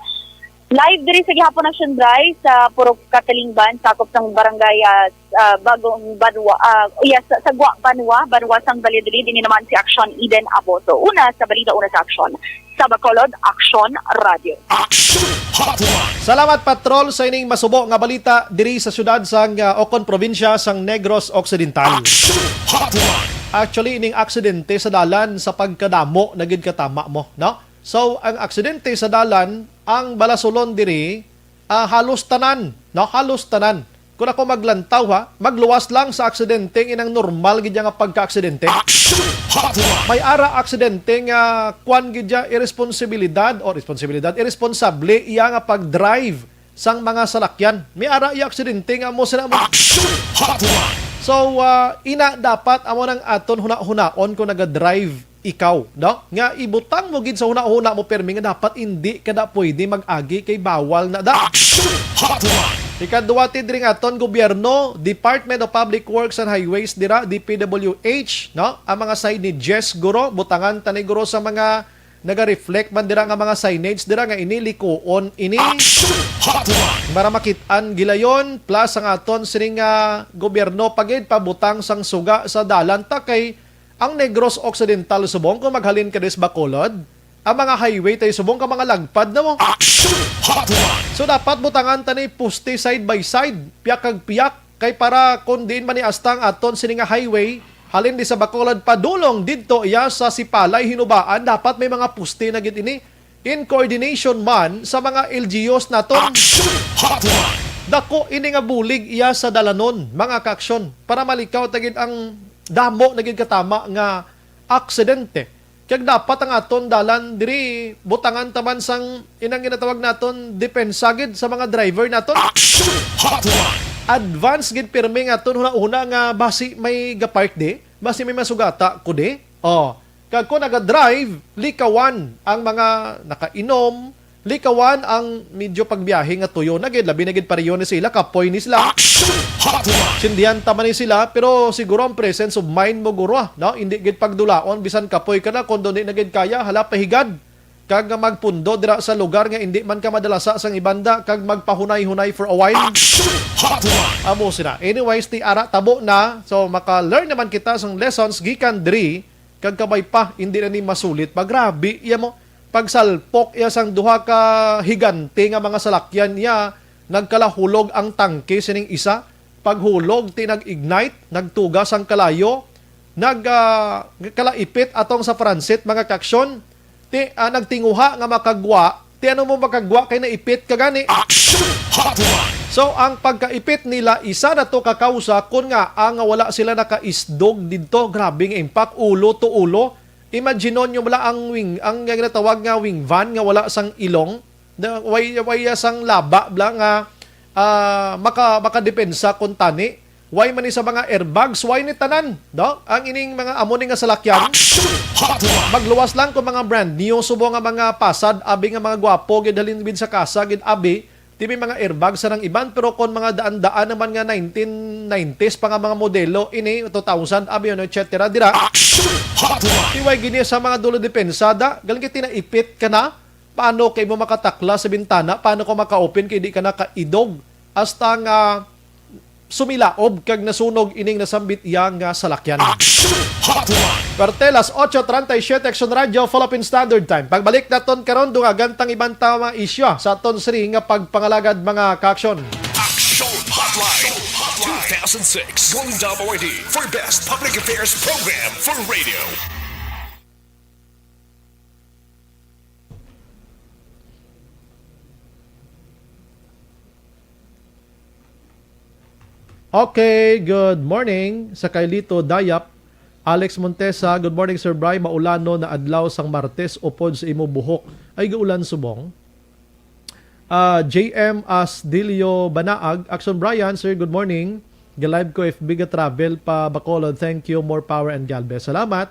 Live diri sa gihapon, Action Dry, sa Purok Katalingban, sakop sang barangay ah, ah, Bagong Banwa, ah, yes, sa, sa Gua Banwa, Banwa sang Valladolid, ini naman si Action Eden Aboso. Una sa balita, una sa aksyon. Sa Bacolod, Action Radio. Action Hotline. Salamat, Patrol, sa ining masubo nga balita diri sa siyudad sang ah, Ocon, probinsya sang Negros Occidental. Action Hotline. Actually, ining aksidente sa dalan sa pagkadamo na gid katama mo, no? So, ang aksidente sa dalan, ang balasulon diri, ah, halos tanan, no? Halos tanan. Kung ako maglantaw, ha, magluwas lang sa aksidente, inang normal gid nga pagka-aksidente. Action Hotline. May ara aksidente nga kwan gid iya irresponsibilidad o responsibilidad, irresponsable iya nga pag-drive sang mga salakyan. May ara iya aksidente nga mo sila mo. Action Hotline. So, ah, ina dapat amo nang aton huna-hunaon kung naga-drive ikaw, no? Nga ibutang mo gid sa hunahuna mo permi nga dapat indi ka da pwede mag-agi kay bawal na da. Action Hotline. Ikaduha ti diri nga aton gobyerno, Department of Public Works and Highways dira, D P W H, no? Ang mga signages guro, butangan tani guro sa mga naga-reflect man dira nga mga signage dira nga ini likuon ini. Action Hotline. Para makit-an gilayon plus ang aton sining nga gobyerno pagid pabutang sang suga sa dalan ta kay Ang Negros Occidental subong kung maghalin ka dis Bacolod, ang mga highway tayo subong ka mga lagpad na mo. Action Hotline! So dapat butangan ta ni poste side by side, piyak kag piyak, kay para kung diin man ni asta ang aton sini nga highway, halin di sa Bacolod padulong didto iya sa Sipalay Hinubaan, dapat may mga poste na gid ini. In coordination man sa mga L G Us naton. Action Hotline! Dako ini nga bulig iya sa dalanon, mga kaaksyon, para malikaw ta gid ang damo na gid katama nga aksidente. Kag dapat ang aton dalan diri butangan ta man sang inang ginatawag naton depensa gid sa mga driver naton. Action Hotline! Advance gid pirmi nga aton hunahuna nga basi may gapark di, basi may masugata ko di. Oh, kag kung naga-drive, likawan ang mga nakainom, likawan ang medyo pagbiyahe nga tuyo na gid, labi na gid pareho ni sila, kapoy ni sila. Action Hotline! Sindihan ta man ni sila, pero siguro ang presence of mind mo guro, ah, no? Hindi gid pagdulaon bisan kapoy ka na, kung di na gid kaya, hala pahigad. Kag nga magpundo dira sa lugar nga hindi man ka madalasa sang ibanda, kag magpahunay-hunay for a while. Action Hotline! Amo sila. Anyways, ti ara tabo na. So maka-learn naman kita sang lessons gikan diri. Kag kabay pa, hindi na ni masulit pa. Grabe, iya mo, pagsalpok iya sang duha ka higante nga mga salakyan niya, nagkalahulog ang tangke sining isa. Paghulog, ti nag-ignite, nagtugas ang kalayo, nag, ah, kalaipit atong sa Fransit, mga kaksyon. Ti, ah, nagtinguha nga makagwa Ti ano mo makagwa kay naipit ka gani? Action Hotline! So, ang pagkaipit nila, isa na to ka kausa kun nga ang wala sila nakaisdog didto. Grabe nga impact, ulo to ulo. Imagine nyo bala ang wing, ang ginatawag nga wing van nga wala sang ilong. Na, way, way sang laba bala nga, ah, maka, makadepensa kun tani. Way man ni sa mga airbags, way ni tanan, no? Ang ining mga amo ni nga salakyan. Action Hotline! Magluwas lang kung mga brand new, subong nga mga pasad, abi nga mga gwapo, gid halin gid sa kasa, gid abi, ti may mga airbags sa nang iban, pero kung mga daan-daan naman nga nineteen nineties pa nga mga modelo, ini, two thousand, abi, ano, et cetera, dira. Action Hotline! Ti way gini sa mga dulo depensa, da, galing kay tinaipit ka na, paano kay mo makatakla sa bintana, paano ka maka-open kay di ka nakaidog, hasta nga sumilaob kag nasunog ining nasambit iya nga salakyan. Action Hotline! Perte, las ocho treinta y siete, Action Radio, Philippine Standard Time. Pagbalik naton karon, dungagan tang iban ta mga isyu sa aton sini nga pagpangalagad, mga ka-aksyon. Action Hotline, two thousand six Golden Dome Awardee for Best Public Affairs Program for Radio. Okay, good morning sa kay Lito Dayap. Alex Montesa, good morning, Sir Bry. Maulano na adlaw sang Martes upod sa imo buhok. Ay, gaulan subong. Ah, J M Asdilio Banaag, Action Brian, sir, good morning. Ga-live ko F B, ga-travel pa Bacolod. Thank you, more power and God bless. Salamat.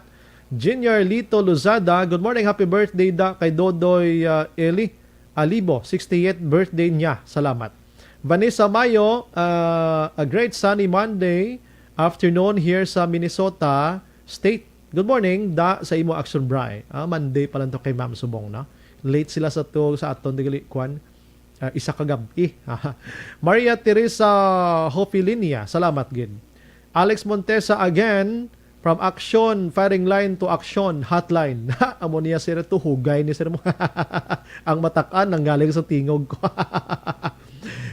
Junior Lito Lozada, good morning, happy birthday da kay Dodoy, ah, Eli Alibo, sixty-eighth birthday niya. Salamat. Vanessa Mayo, ah, a great sunny Monday afternoon here sa Minnesota State. Good morning, da sa imo, Action Bry. Ah, Monday pa lang to kay Ma'am Subong, no? Late sila sa to, sa aton, digali, kwan, ah, isa ka gab-i. Maria Teresa Hofilinia, salamat gid. Alex Montesa again, from Action Firing Line to Action Hotline. Amo niya, sir, to hugay ni sir mo. Ang matak-an nanggaling sa tingog ko.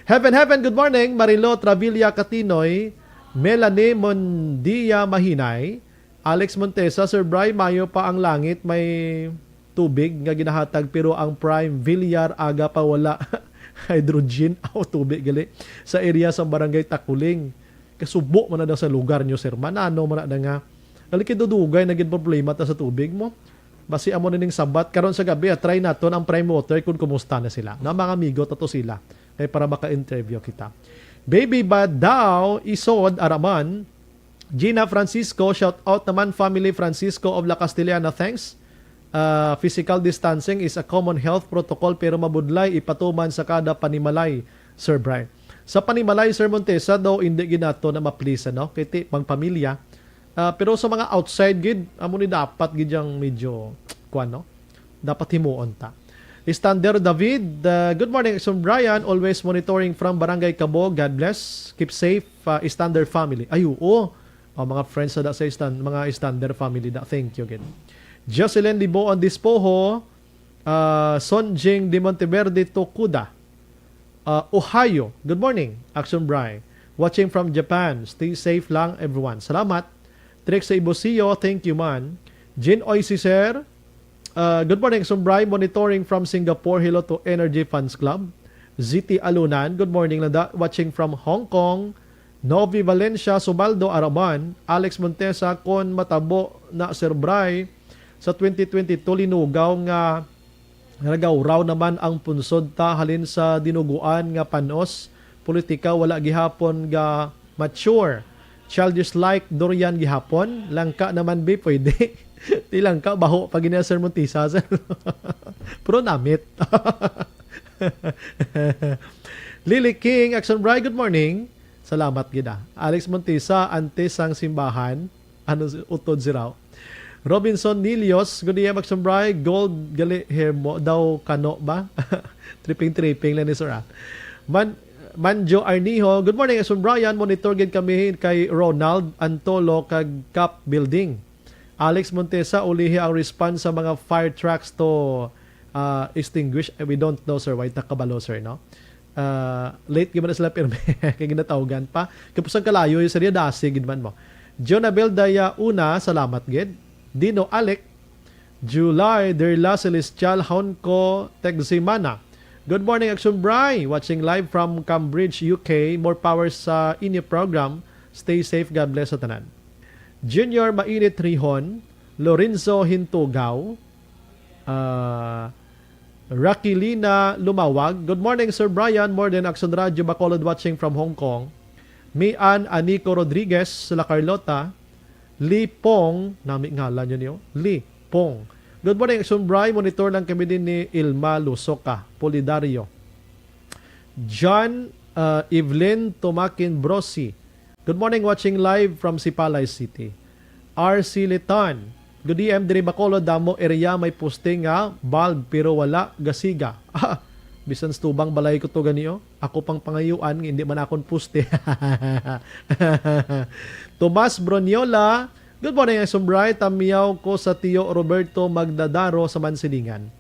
Heaven, heaven, good morning. Marilo Travilla Katinoy, Melanie Mondia Mahinay, Alex Montesa, Sir Bry, mayo pa ang langit, may tubig nga ginahatag, pero ang Prime Villar aga pa wala. Hydrogen, aw, tubig gali. Sa area sa Barangay Takuling. Kasubo man na daw sa lugar nyo, sir. Manano man na nga. Gali kay dudugay na gid problema ta sa tubig mo. Basi amo na ning sabat. Karon sa gabi, ah, try naton ang Prime Water kung kumusta na sila. Na mga amigo, tato sila. Kay para maka-interview kita. Baby ba daw isod araman? Gina Francisco, shout out naman, family Francisco of La Castellana. Thanks. Ah, physical distancing is a common health protocol, pero mabudlay ipatuman sa kada panimalay, Sir Brian. Sa panimalay, Sir Montesa, daw hindi ginato na ma-please, ano? Kay ti, magpamilya. Ah, pero sa mga outside gid, amo ni dapat gid yang medyo, kuwan, no? Dapat himuon ta. Standard David, uh, good morning, Sir Brian. Always monitoring from Barangay Cabo. God bless. Keep safe, uh, Standard family. Ay, oo. Oh, mga friends sa, sa stand, mga Standard family da. Thank you again. Jocelyn Liboon Dispoho, uh, Sonjing de Monteverde Tokuda, uh, Ohio. Good morning, Action Bry. Watching from Japan. Stay safe lang, everyone. Salamat. Trix sa Ibusio, thank you, man. Jean Oy Cicer, uh, good morning, Sumbray. Monitoring from Singapore. Hello to Energy Fans Club. Z T Alunan, good morning, Landa. Watching from Hong Kong. Novi Valencia, Subaldo, Araman. Alex Montesa, kon matabo na, Sir Bray, sa twenty twenty-two, linugaw nga nagawraw naman ang punsod ta halin sa dinuguan nga panos. Politika, wala gihapon ga mature. Childish like durian gihapon. Langka naman, bi, pwede. Ti langka, baho pa gina, Sir Montisa, sir. Pero namit. Lily King, Action Bry, good morning. Salamat gid, ah. Alex Montisa, antes sang simbahan. Ano si, utod si raw. Robinson Nilios, good day, Max Sombray. Gold gali hair mo daw kano ba? Tripping-tripping lang ni sir, ah. Man, Manjo Arnijo, good morning, Max Brian. Monitor gid kami kay Ronald Antolo kag Cap Building. Alex Montesa, ulihi ang response sa mga fire trucks to, ah, extinguish. Eh, we don't know, sir. Why ta kabalo, sir, no? Ah, late gyud man na sila pirmi kay ginatawgan pa. Kapusang kalayo yung sir, dasi gid man mo. Jonabel Daya Una, salamat gid. Dino Alec, July, Derla Celestial Honco Tegzimana. Good morning, Action Bri. Watching live from Cambridge, U K. More power sa inyo program. Stay safe. God bless sa tanan. Junior Mainit Rihon, Lorenzo Hintugaw, ah, Rakilina Lumawag. Good morning, Sir Brian. More than Action Radio Bacolod watching from Hong Kong. Mian Anico Rodriguez, La Carlota. Li Pong, nami ngalan yun yun. Li Pong. Good morning, Action Bri. Monitor lang kami din ni Ilma Lusoka, Polidario. John, uh, Evelyn Tumakin Brosi. Good morning, watching live from Sipalay City. R C Litan. Good E M diri Bacolod, damo area may poste nga bulb pero wala gasiga. Ah, bisan sa tubang balay ko to gani, oh. Ako pang pangayuan nga hindi man akon poste. Tomas Broniola, good morning, Action Bri. Tamiyaw ko sa Tiyo Roberto Magdadaro sa Mansilingan.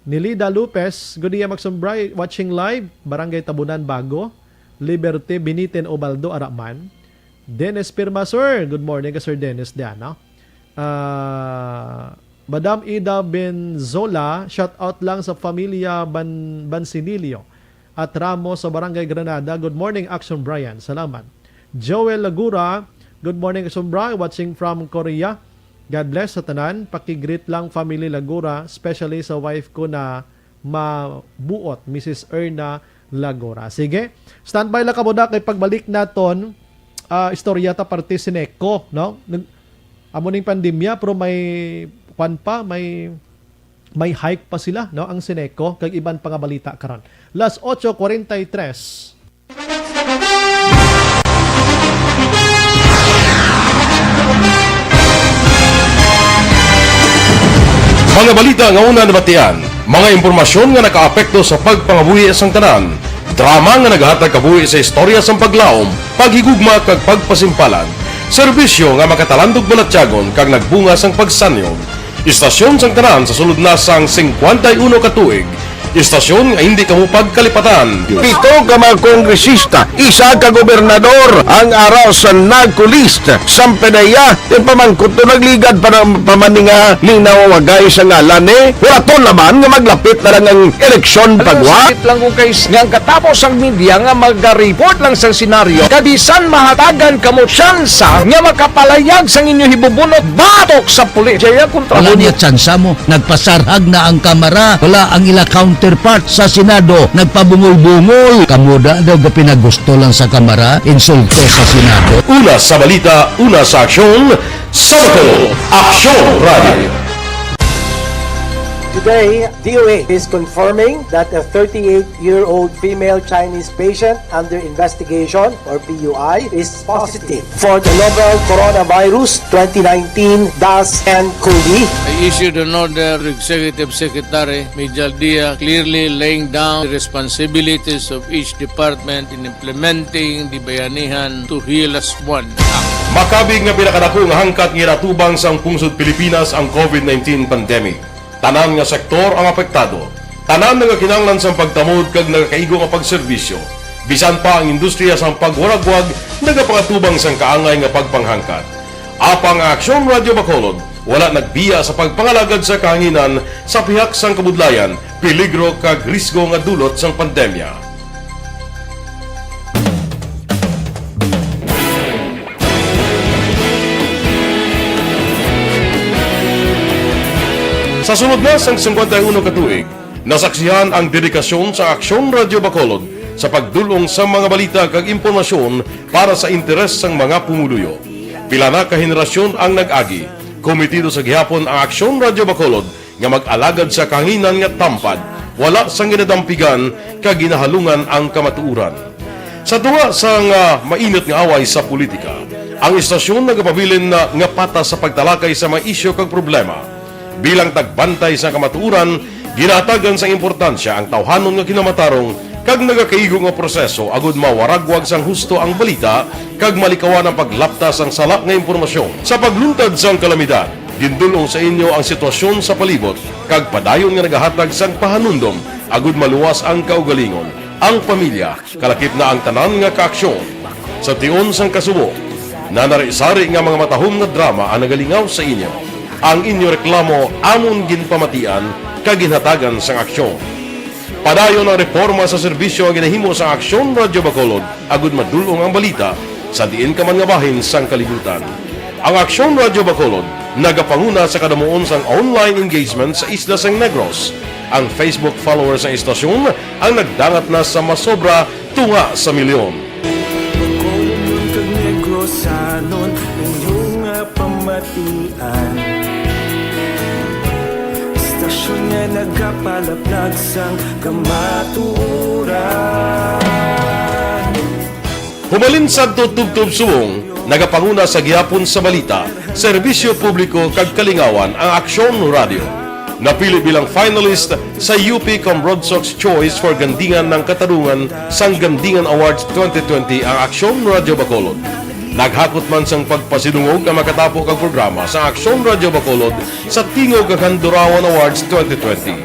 Nilida Lopez, good day, Action Bri, watching live, Barangay Tabunan Bago, Liberty, Binitin, Ubaldo, Araman. Dennis Pirmasur, good morning ka Sir Dennis diyan, no? Ah, Madam Ida Benzola, shout out lang sa familia Ban-, Bansinilio at Ramos sa Barangay Granada. Good morning, Action Brian. Salamat. Joel Lagura, good morning, Action Brian. Watching from Korea. God bless sa tanan. Paki-greet lang family Lagura, especially sa wife ko na mabuot, Missus Erna Lagura. Sige, standby lang ka muna kay pagbalik naton, ah, istorya ta parte Sineco, no? Nag-, amo ning pandemya, pero may kwan pa, may, may hike pa sila, no? Ang Sineco, kag iban pa nga balita karon. Las ocho cuarenta y tres. Mga balita nga una nabatian, mga impormasyon nga nakaapekto sa pagpangabuhi sang tanan, drama nga naghatag kabuhi sa istorya sang paglaom, paghigugma kag pagpasimpalan, serbisyo nga makatalandog balatyagon kag nagbunga sang pagsanyog. Istasyon sang tanan sa sulod na sang singkwenta y uno ka tuig. Istasyon nga hindi kamo pagkalipatan. Pito ka mga kongresista, isa ka gobernador ang ara sa NAGCO list. Sang P D E A, ti pamangkot to nagligad pa na, pa man ni nga linawagay sa ngalan ni. Wala to naman nga maglapit na lang ang eleksyon pagwa. Sakit lang kung kay nga ang katapos ang media nga magariport lang sa senaryo. Kabisan mahatagan kamo tsansa nga makapalayag sang inyo hibubunot batok sa pulis. Jaya kontra Wala mo niya tsansa mo. Nagpasarhag na ang Kamara. Wala ang ila counterpart sa Senado. Nagpabungol-bungol. Kamo da daw gapinagusto lang sa Kamara, insulto sa Senado. Una sa balita, una sa aksyon, sa Bacolod, Aksyon Radio. Today, D O A is confirming that a thirty-eight-year-old female Chinese patient under investigation, or P U I, is positive for the novel coronavirus twenty nineteen dash N cov. I issued an order to Executive Secretary Mijal Dia, clearly laying down the responsibilities of each department in implementing the Bayanihan to Heal As One Act. Makabig nga pinakadako nga hangkat nga ginatubang sang pungsod Pilipinas ang COVID nineteen pandemic. Tanan nga sektor ang apektado. Tanan nagakinahanglan sang pagtamod kag nagakaigo nga pagserbisyo. Bisan pa ang industriya sang pagwaragwag nagapakatubang sang kaangay nga pagpanghangkat. Apang ang Aksyon Radio Bacolod wala nagbiya sa pagpangalagad sa kahanginan sa pihak sang kabudlayan, peligro kag risgo nga dulot sang pandemya. Sa sulod na sang singkwenta y uno ka tuig, nasaksihan ang dedikasyon sa Aksyon Radio Bacolod sa pagdul-ong sa mga balita kag impormasyon para sa interes sang mga pumuluyo. Pila na ka henerasyon ang nag-agi. Komitido sa gihapon ang Aksyon Radio Bacolod nga mag-alagad sa kahanginan nga tampad, wala sang ginadampigan kag ginahalungan ang kamatuoran. Sa tunga sang, ah, mainit nga away sa politika, ang istasyon nagapabilin na nga patas sa pagtalakay sa mga isyu kag problema. Bilang tagbantay sa kamatuoran, ginahatagan sang importansya ang tawhanon nga kinamatarong kag nagakaigo nga proseso agud mawaragwag sang husto ang balita kag malikawan ang paglapta sang sala nga impormasyon. Sa pagluntad sang kalamidad, gindul-ong sa inyo ang sitwasyon sa palibot kag padayon nga nagahatag sang pahanumdom agud maluwas ang kaugalingon, ang pamilya, kalakip na ang tanan nga kaaksyon. Sa tion sang kasubo, nanari-sari nga mga matahom nga drama ang nagalingaw sa inyo. Ang inyo reklamo amon ginpamatian kag ginhatagan sang aksyon. Padayon ang reporma sa serbisyo nga ginahimo sang Aksyon Radyo Bacolod agud madul-ong ang balita sa diin ka man nga bahin sang kalibutan. Ang Aksyon Radyo Bacolod nagapanguna sa kadamuon sang online engagement sa isla sang Negros. Ang Facebook followers sang istasyon ang nagdangat na sa masobra tunga sa milyon. Bacolod kag Negrosanon, inyo nga pamatian. Istasyon nga nagapalaplag sang kamatuoran. Humalin sadto tubtob subong, nagapanguna sa gihapon sa balita, serbisyo publiko kag kalingawan ang Aksyon Radio. Napili bilang finalist sa U P Cambronsox Choice for Gandingan ng Katarungan sang Gandingan Awards twenty twenty ang Aksyon Radio Bacolod. Naghakot man sang pagpasidungog ang makatapo kag programa sa Aksyon Radio Bacolod sa Tingog kag Handurawan Awards twenty twenty.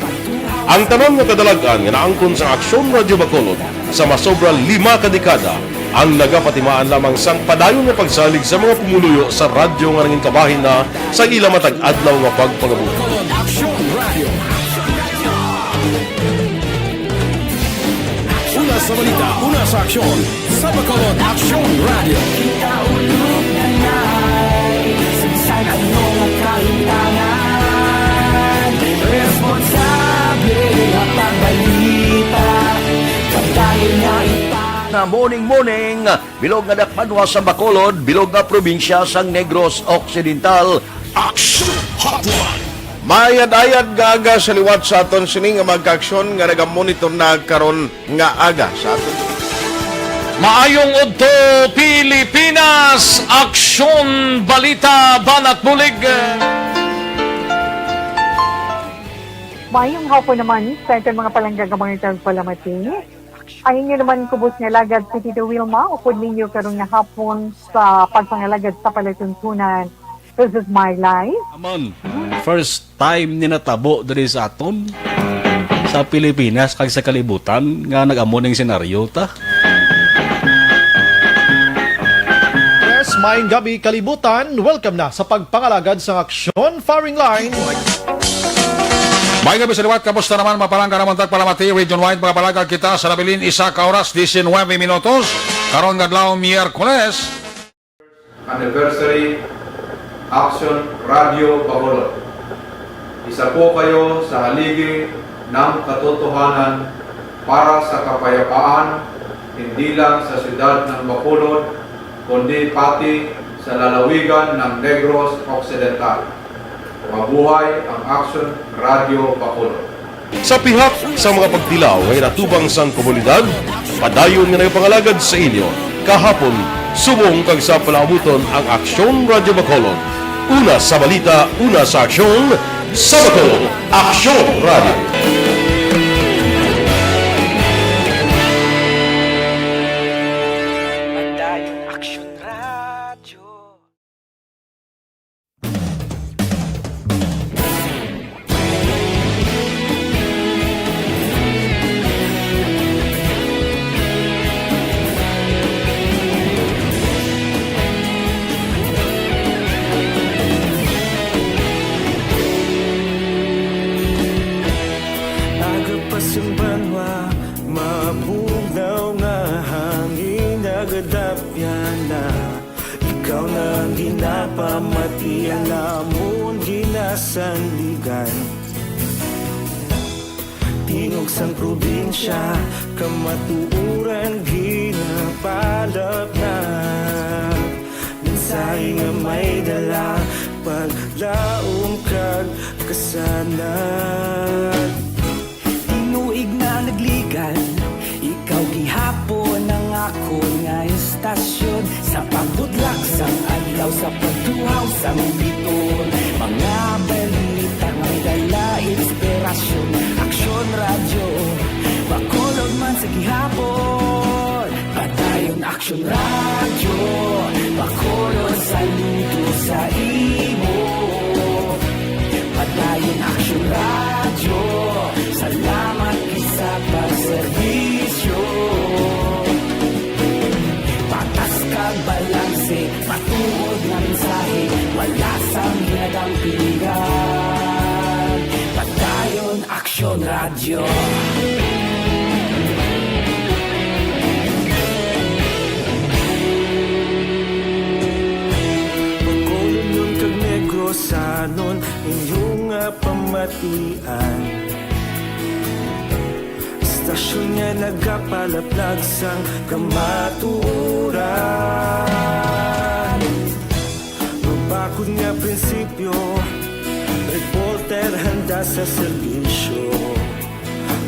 Ang tanan nga kadalag-an nga naangkon sa Aksyon Radio Bacolod sa masobra lima ka dekada ang nagapatimaan lamang sang padayon nga pagsalig sa mga pumuluyo sa radyo nga nangin kabahin na sa ila matag adlaw nga pagpangabuhi. Aksyon Radio. Una sa balita, una sa aksyon, sa Bacolod Aksyon Radio. Kita ulog na nai, sa bisan ano nga kahitangan, responsable nga pagbalita, kag tayo nga ipa- Nga morning, morning, bilog nga dakpanwa sa Bacolod, bilog nga probinsya sang Negros Occidental. Action Hotline. Mayad-ayad nga aga sa liwat sa aton sini nga mga kaaksyon nga nagamonitor na karon nga aga sa aton. Maayong udto, Pilipinas! Aksyon, balita, banat, bulig. Maayong hapon naman sa aton mga palangga nga mga tagpalamati. Ang inyo naman kubos nga alagad si Tito Wilma, upod ninyo karon nga hapon sa pagpangalagad sa palatuntunan. This is my life. Amon, first time ni natabo diri sa aton, sa Pilipinas kag sa kalibutan, nga nag-amo ning senaryo ta. Yes, maayong gabi, kalibutan. Welcome na sa pagpangalagad sang Aksyon Firing Line. May gabi sa liwat, kamusta naman, mga palangga namon tagpalamati, region-wide, mga palangga kita sa nabilin, isa ka oras, diecinuebe minutos, karon nga adlaw, Miyerkules. Anniversary, Action Radio Bacolod. Isa po kayo sa haligi ng katotohanan para sa kapayapaan, hindi lang sa siyudad ng Bacolod, kundi pati sa lalawigan ng Negros Occidental. Mabuhay ang Action Radio Bacolod. Sa pihak sa mga pagtilaw nga inatubang sang komunidad, padayon nga nagapangalagad sa inyo kahapon, subong kag sa palaabuton ang Aksyon Radio Bacolod. Una sa balita, una sa aksyon, sa Bacolod, Aksyon Radio. Padayon Aksyon Radio. Aga pa sang banwa, mabugnaw nga hangin nagadapyan na. Ikaw na ang ginapamati, ang amon ginasandigan. Tingog sang probinsya, kamatuoran ginapalapnag. Mensahe nga may dala, paglaom kag kasanag. Tinuig na nagligan, ikaw gihapon ang akon nga istasyon. Sa pagbudlak sang adlaw, sa pagtuhaw sang biton, mga balita nga may dala inspirasyon. Aksyon Radyo, Bacolod man sa gihapon. Padayon Aksyon Radyo, Bacolod, saludo sa imo. Padayon Aksyon Radyo, salamat gid sa pagserbisyo. Patas kag balanse, matuod nga mensahe, wala sang ginadampingan. Radyo. Bacolodnon kag Negrosanon, inyo nga pamatian. Istasyon nga nagapalaplag sang kamatuoran. Mabakod nga prinsipyo, reporter handa sa serbisyo.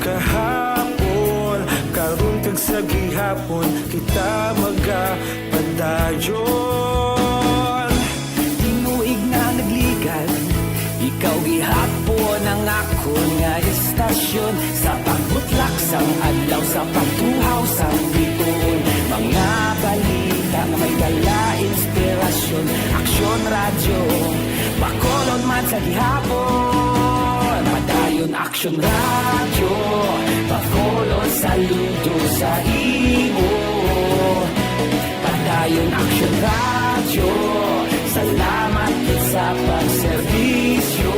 Kahapon, karon kag sa gihapon, kita magapadayon. Tinuig nga nagligad, ikaw gihapon ang akon nga istasyon. Sa pagbutlak sang adlaw, sa pagtuhaw sang bituon, mga balita nga may dala inspirasyon. Aksyon Radyo, Bacolod man sa gihapon. Padayon Aksyon Radyo, Bacolod saludo sa imo. Padayon Aksyon Radyo, salamat gid sa pagserbisyo.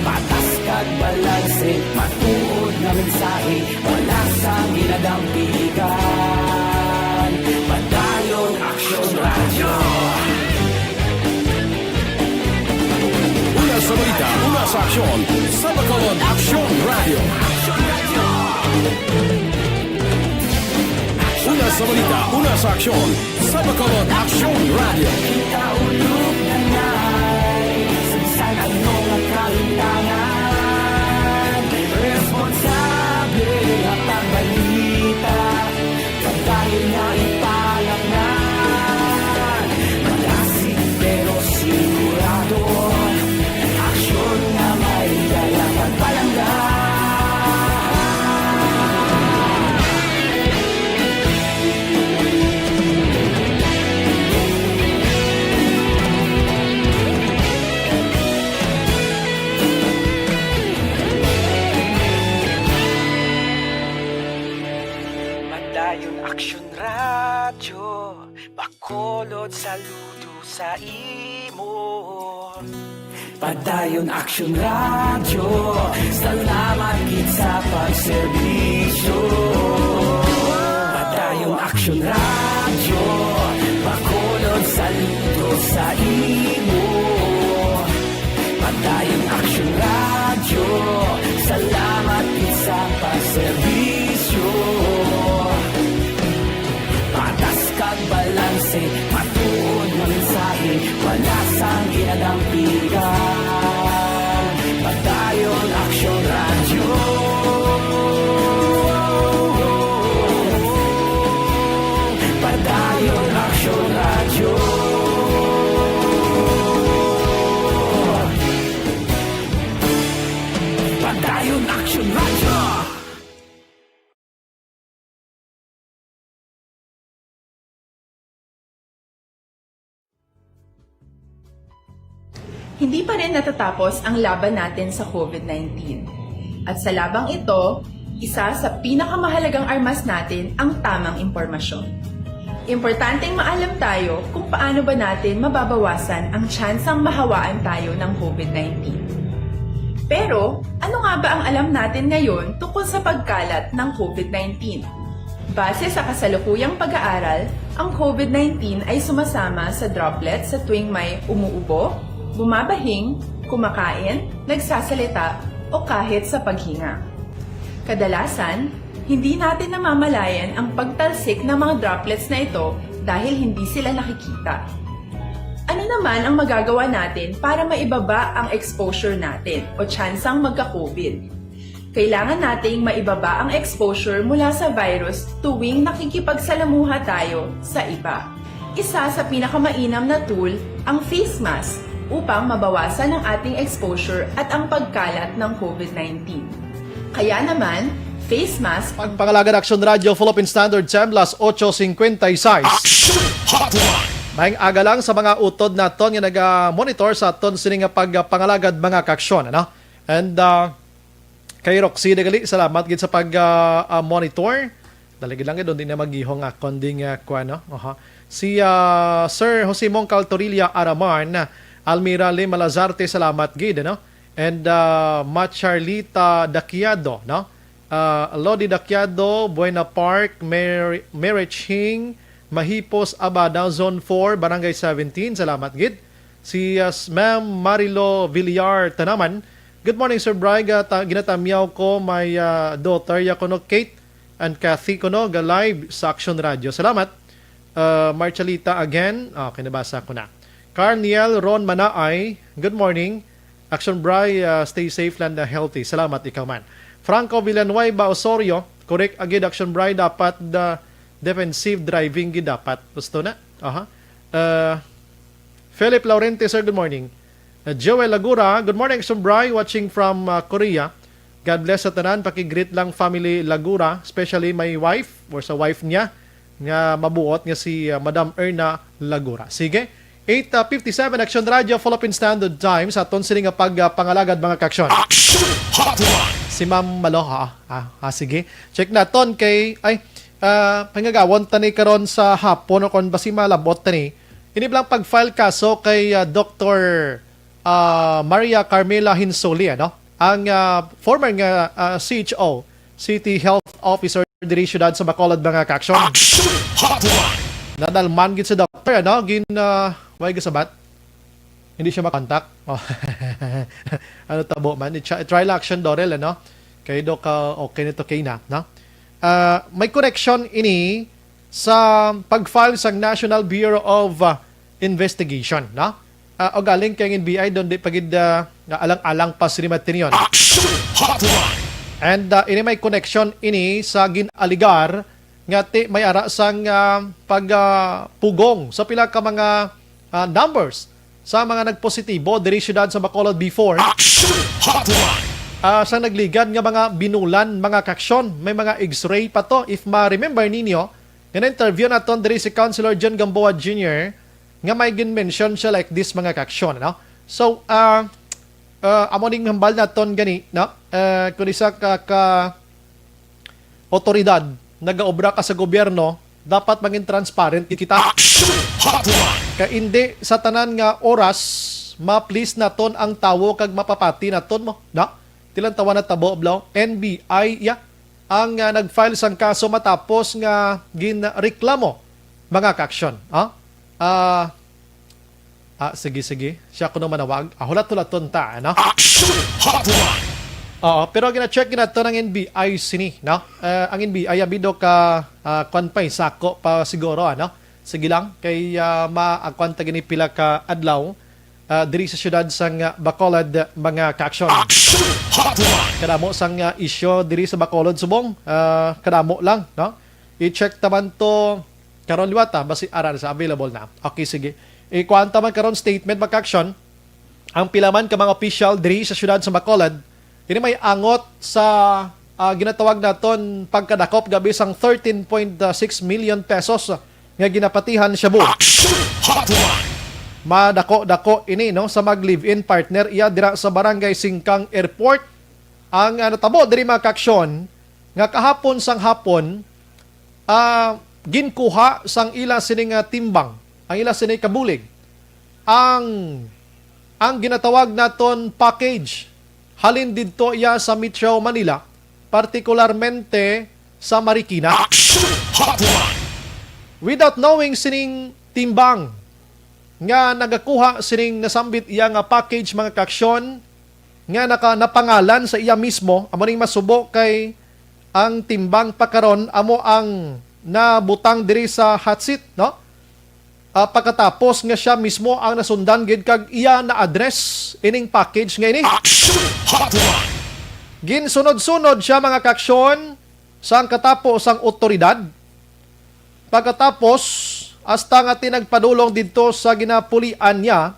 Patas kag balanse, matuod nga mensahe, wala sang ginadampigan. Padayon Aksyon Radyo. Una sa balita, una sa aksyon, sa Bacolod Aksyon Radyo. Una sa balita, una sa aksyon, sa Bacolod Aksyon Radyo. Kita ulog na ngay, sa bisan ano nga kalimtangan, responsable nga pagbalita, pagdayon nga ipalaknan. Malasig pero sigurado, aksyon nga may dala pagpalangga. Padayon Aksyon Radyo, Bacolod saludo sa imo. Padayon Aksyon Radyo, salamat gid sa pagserbisyo. Padayon Aksyon Radyo, Bacolod saludo sa imo. Padayon Aksyon Radyo, salamat gid sa pagserbisyo. Patas kag balanse, matuod nga mensahe, wala sang ginadampigan. Padayon Aksyon Radyo. Padayon Aksyon Radyo. Padayon Aksyon Radyo. Hindi pa rin natatapos ang laban natin sa COVID nineteen. At sa labang ito, isa sa pinakamahalagang armas natin ang tamang impormasyon. Importanteng maalam tayo kung paano ba natin mababawasan ang tsansang mahawaan tayo ng COVID nineteen. Pero, ano nga ba ang alam natin ngayon tungkol sa pagkalat ng COVID nineteen? Base sa kasalukuyang pag-aaral, ang COVID nineteen ay sumasama sa droplets sa tuwing may umuubo, bumabahing, kumakain, nagsasalita, o kahit sa paghinga. Kadalasan, hindi natin namamalayan ang pagtalsik ng mga droplets na ito dahil hindi sila nakikita. Ano naman ang magagawa natin para maibaba ang exposure natin o tsansang magka-COVID? Kailangan nating maibaba ang exposure mula sa virus tuwing nakikipagsalamuha tayo sa iba. Isa sa pinakamainam na tool ang face mask upang mabawasan ang ating exposure at ang pagkalat ng COVID nineteen. Kaya naman, face mask. Pag Pangalagad Aksyon Radyo, Philippine Standard Time, las ocho cincuenta y seis. Action Hotline. Maayong aga lang sa mga utod naton nga naga-monitor sa aton sini nga pagpangalagad, mga kaaksyon, ano? And, ah, kay Roxy Dagali, salamat gid sa pag, ah, ah, monitor. Dali gid lang gid, di na maghihong akon ding, ah, kuwan, no? Aha. Si, ah, Sir Jose Mongcal Torilla Araman, Almira Lim Malazarte, salamat gid, no? And uh, Macharlita Daquiado, no? Uh, Lodi Daquiado, Buena Park, Mer- Mereching, Mahipos, Abadao, Zone four, Barangay seventeen. Salamat gid. Si uh, s- Ma'am Marilo Villar Tanaman. Good morning, Sir Bry. Gata- ginatamyaw ko my uh, daughter, ya kuno Kate and Kathy kuno, ga live sa Action Radio. Salamat. Uh, Marchalita again. Okay, nabasa ko na. Carniel Ron Manaay, good morning. Action Bry, uh, stay safe and uh, healthy. Salamat, ikaw man. Franco Villanueva Osorio, correct agid, Action Bry, dapat the defensive driving gid dapat. Gusto na? Aha. Uh, Philip Laurente, sir, good morning. Uh, Joel Lagura, good morning, Action Bry, watching from uh, Korea. God bless sa tanan, paki-greet lang family Lagura, especially my wife or sa wife niya nga mabuot nga si uh, Madam Erna Lagura. Sige, eight fifty-seven Action Radio, Philippine Standard Time, sa aton sini nga pag, uh, pangalagad, mga kaaksyon. Action Hotline! Si Ma'am Malo, ha? Ah, ah, sige. Check naton kay, ay, uh, pangagawon tani karon sa hapon o kon basi malabot tani. Ini blang pag-file kaso kay uh, Doktor ah, Maria Carmela Hinsoli, ano? Ang ah, former nga ah, C H O, City Health Officer diri siyudad sa Bacolod, mga kaaksyon. Action Hotline! Nadalman gid sa doktor, ano? Gin, ah, way gasabat? Hindi siya makontak. Oh. Ano tabo man? I-try, try lang action, Dorel, ano? Kay do ka okay nito kay na, no? Ah, may connection ini sa pag-file sang National Bureau of ah, Investigation, no? Ah, o galing kay ang N B I doon di pa gid ah, nga alang-alang pa sini matinion. Action Hotline! And ah, ini may connection ini sa gin-aligar nga ti may ara sang ah, pag ah, pugong sa pila ka mga ah, numbers sa mga nagpositibo diri siyudad sa Bacolod before. Action Hotline! Ah, sa nagligad nga mga binulan, mga kaaksyon, may mga x-ray pa to. If ma-remember ninyo, nga na-interview naton diri si Councilor John Gamboa Junior nga may gin-mention siya like this, mga kaaksyon, no? So, ah, ah, amo ning hambal naton gani, no? Ah, kung isa ka, ka otoridad, nagaobra ka sa gobyerno, dapat mangin transparent kita. Action Hotline! Kay indi sa tanan nga oras ma-please naton ang tawo kag mapapati naton mo, no? Tilang tawa na tabo, blo? N B I, ya, ang ah, nag-file sang kaso matapos nga ginreklamo, mga kaaksyon. Ah, ah, ah, sige, sige. Siya kuno manawag. Ah, hulat-hulaton ta, ano? Action Hotline! Oo, pero gina-check gina to ng N B I sini, no? Ah, ang N B I, abido ka, ah, kwan pa, eh, sako pa siguro, ano? Sige lang, kay ah, maakuan ta gini pila ka adlaw ah, diri sa siyudad sang ah, Bacolod, mga kaaksyon. Action Hotline! Kadamo sang ah, isyo diri sa Bacolod subong, ah, kadamo lang, no? I-check ta man to karon liwat, ah, basi ara sa available na. Okay, sige. Ikuan ta man karon statement, mga kaaksyon. Ang pila man ka mga opisyal diri sa siyudad sa Bacolod, ini may angot sa ah, ginatawag naton pagkadakop gabi sang thirteen point six million pesos nga ginapatihan shabu. Action Hotline! Madako-dako ini, no, sa mag-live-in partner iya dira sa Barangay Singkang Airport. Ang ah, natabo diri, mga kaaksyon, nga kahapon sang hapon, ah, ginkuha sang ila sini nga timbang, ang ila sini kabulig, ang ang ginatawag naton package halin didto iya sa Metro Manila, partikularmente sa Marikina. Action Hotline! Without knowing sining timbang nga nagakuha sining nasambit iya nga package, mga kaaksyon, nga naka napangalan sa iya mismo, amo ning masubo kay ang timbang pa karon amo ang nabutang diri sa hot seat, no? Ah, pagkatapos nga siya mismo ang nasundan gid kag iya na-address ining package nga ini. Action Hotline! Ginsunod-sunod siya, mga kaaksyon, sang katapo sang otoridad. Pagkatapos, hasta nga tinagpadulong didto sa ginapulian niya,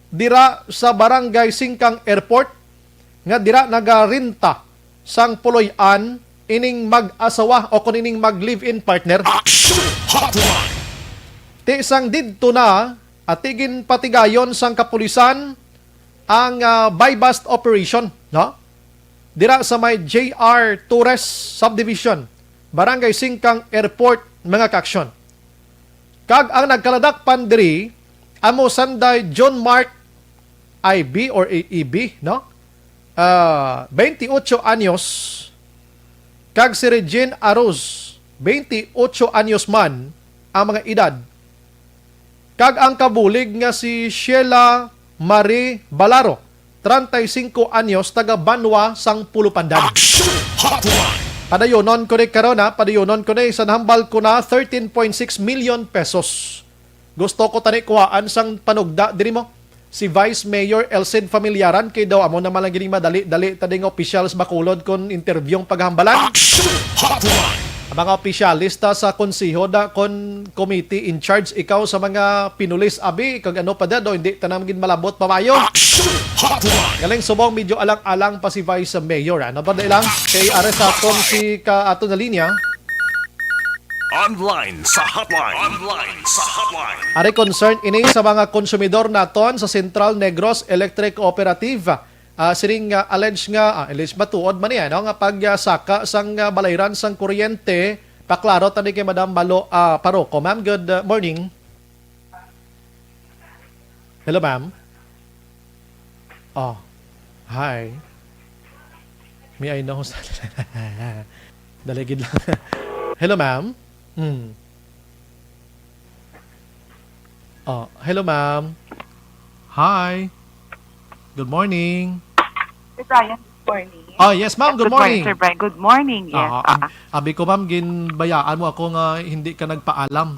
dira sa Barangay Singkang Airport, nga dira nagarenta sang puloy-an ining mag-asawa o kon ining mag-live-in partner. Action Hotline! Ti sang didto na, ati ginpatigayon sang kapulisan ang ah, buy-bust operation, no? Dira sa may J R Torres Subdivision, Barangay Singkang Airport, mga kaaksyon. Kag ang nagkaladakpan diri amo sanday John Mark I B or E B, no? ah, twenty-ocho anyos, kag si Regine Arroz, twenty-ocho anyos man ang mga edad, kag ang kabulig nga si Sheila Marie Balaro, treinta y cinco anyos, taga Banwa sang Pulupandan. Action Hotline! Padayonon ko ni karon, ha, padayonon ko ni, sa nahambal ko na thirteen point six million pesos. Gusto ko tani kuhaan sang panugda diri mo. Si Vice Mayor Elcid Familiaran, kay daw amo naman lang gini madali-dali ta ding officials bakulod kon interview ang paghambalan. Action Hotline! Ang mga opisyalista sa konseho da kon committee in charge ikaw sa mga pinulis abi kag ano pa da do hindi tanam gid malabot pamayo. Action Hotline! Galing subong medyo alang-alang pa si Vice Mayor, ano ba da ilang kay are sa aton si ka ato na linya. Online sa hotline. Online sa hotline. Ari concern ini sa mga konsumidor naton sa Central Negros Electric Cooperative. Ah, sining, ah, allege nga, ah, allege matuod man niya, no, nga pagsaka sang, ah, balayran sang kuryente. Paklaro tani kay Madam Malo, ah, Paroko. Ma'am, good, ah, morning. Hello, ma'am. Oh, hi. May I know who's Dali gid lang. Hello, ma'am. Hmm. Oh, hello, ma'am. Hi. Good morning. Sir Brian, good morning. Oh, yes, ma'am. Good Good morning, morning. Sir Brian. Good morning. Yes. Ah, ah. Abi ko, ma'am, ginbayaan mo ako nga hindi ka nagpaalam.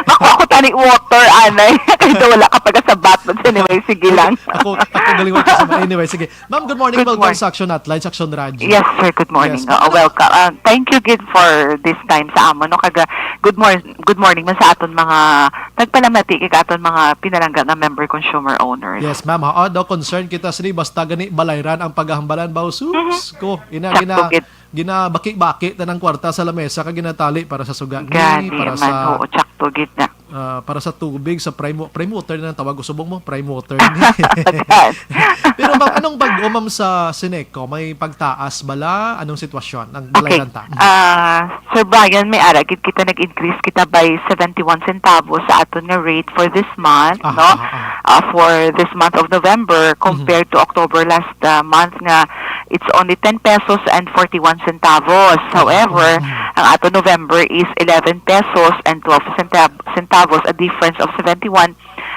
Bako ako tani water, anay. Kaya wala ka pagasabat. But anyway, sige lang. Ako, ako galing mo kasi. Anyway, sige. Ma'am, good morning. Good Welcome morning. Sa Action Hotline, sa Action Radyo. Yes, sir. Good morning. Yes, Oo, ma'am. Welcome. Ah, thank you gid for this time sa amon, no? Kaga, good morning, good morning man sa aton mga nagpalamati kag aton mga pinalangga nga member consumer owners. Yes, ma'am. Ha, daw concern kita sini basta gani balayran ang paghambalan ba? Sus Mhm. Ko, ina Sakto gina gid. Ginabaki-baki tanang kwarta sa lamesa kag ginatali para sa suga ni, Gani para man, sa, oo, tsakto gid na. Ah, para sa tubig, sa prime wa-, prime water na ang tawag, usubong mo, prime water ni. Pero ma'am, anong bag-o, ma'am, sa Seneco? May pagtaas bala? Anong sitwasyon ang Okay. Balayran ta? Mhm. Ah, Sir Brian, may ara gid kita nag-increase kita by seventy-one centavos sa aton nga rate for this month, Aha, no? Aha, aha. Ah, for this month of November Mhm. compared to October last, ah, month nga it's only ten pesos and forty-one centavos. Aha, However, aha, aha. Ang aton November is eleven pesos and twelve centavos, a difference of seventy-one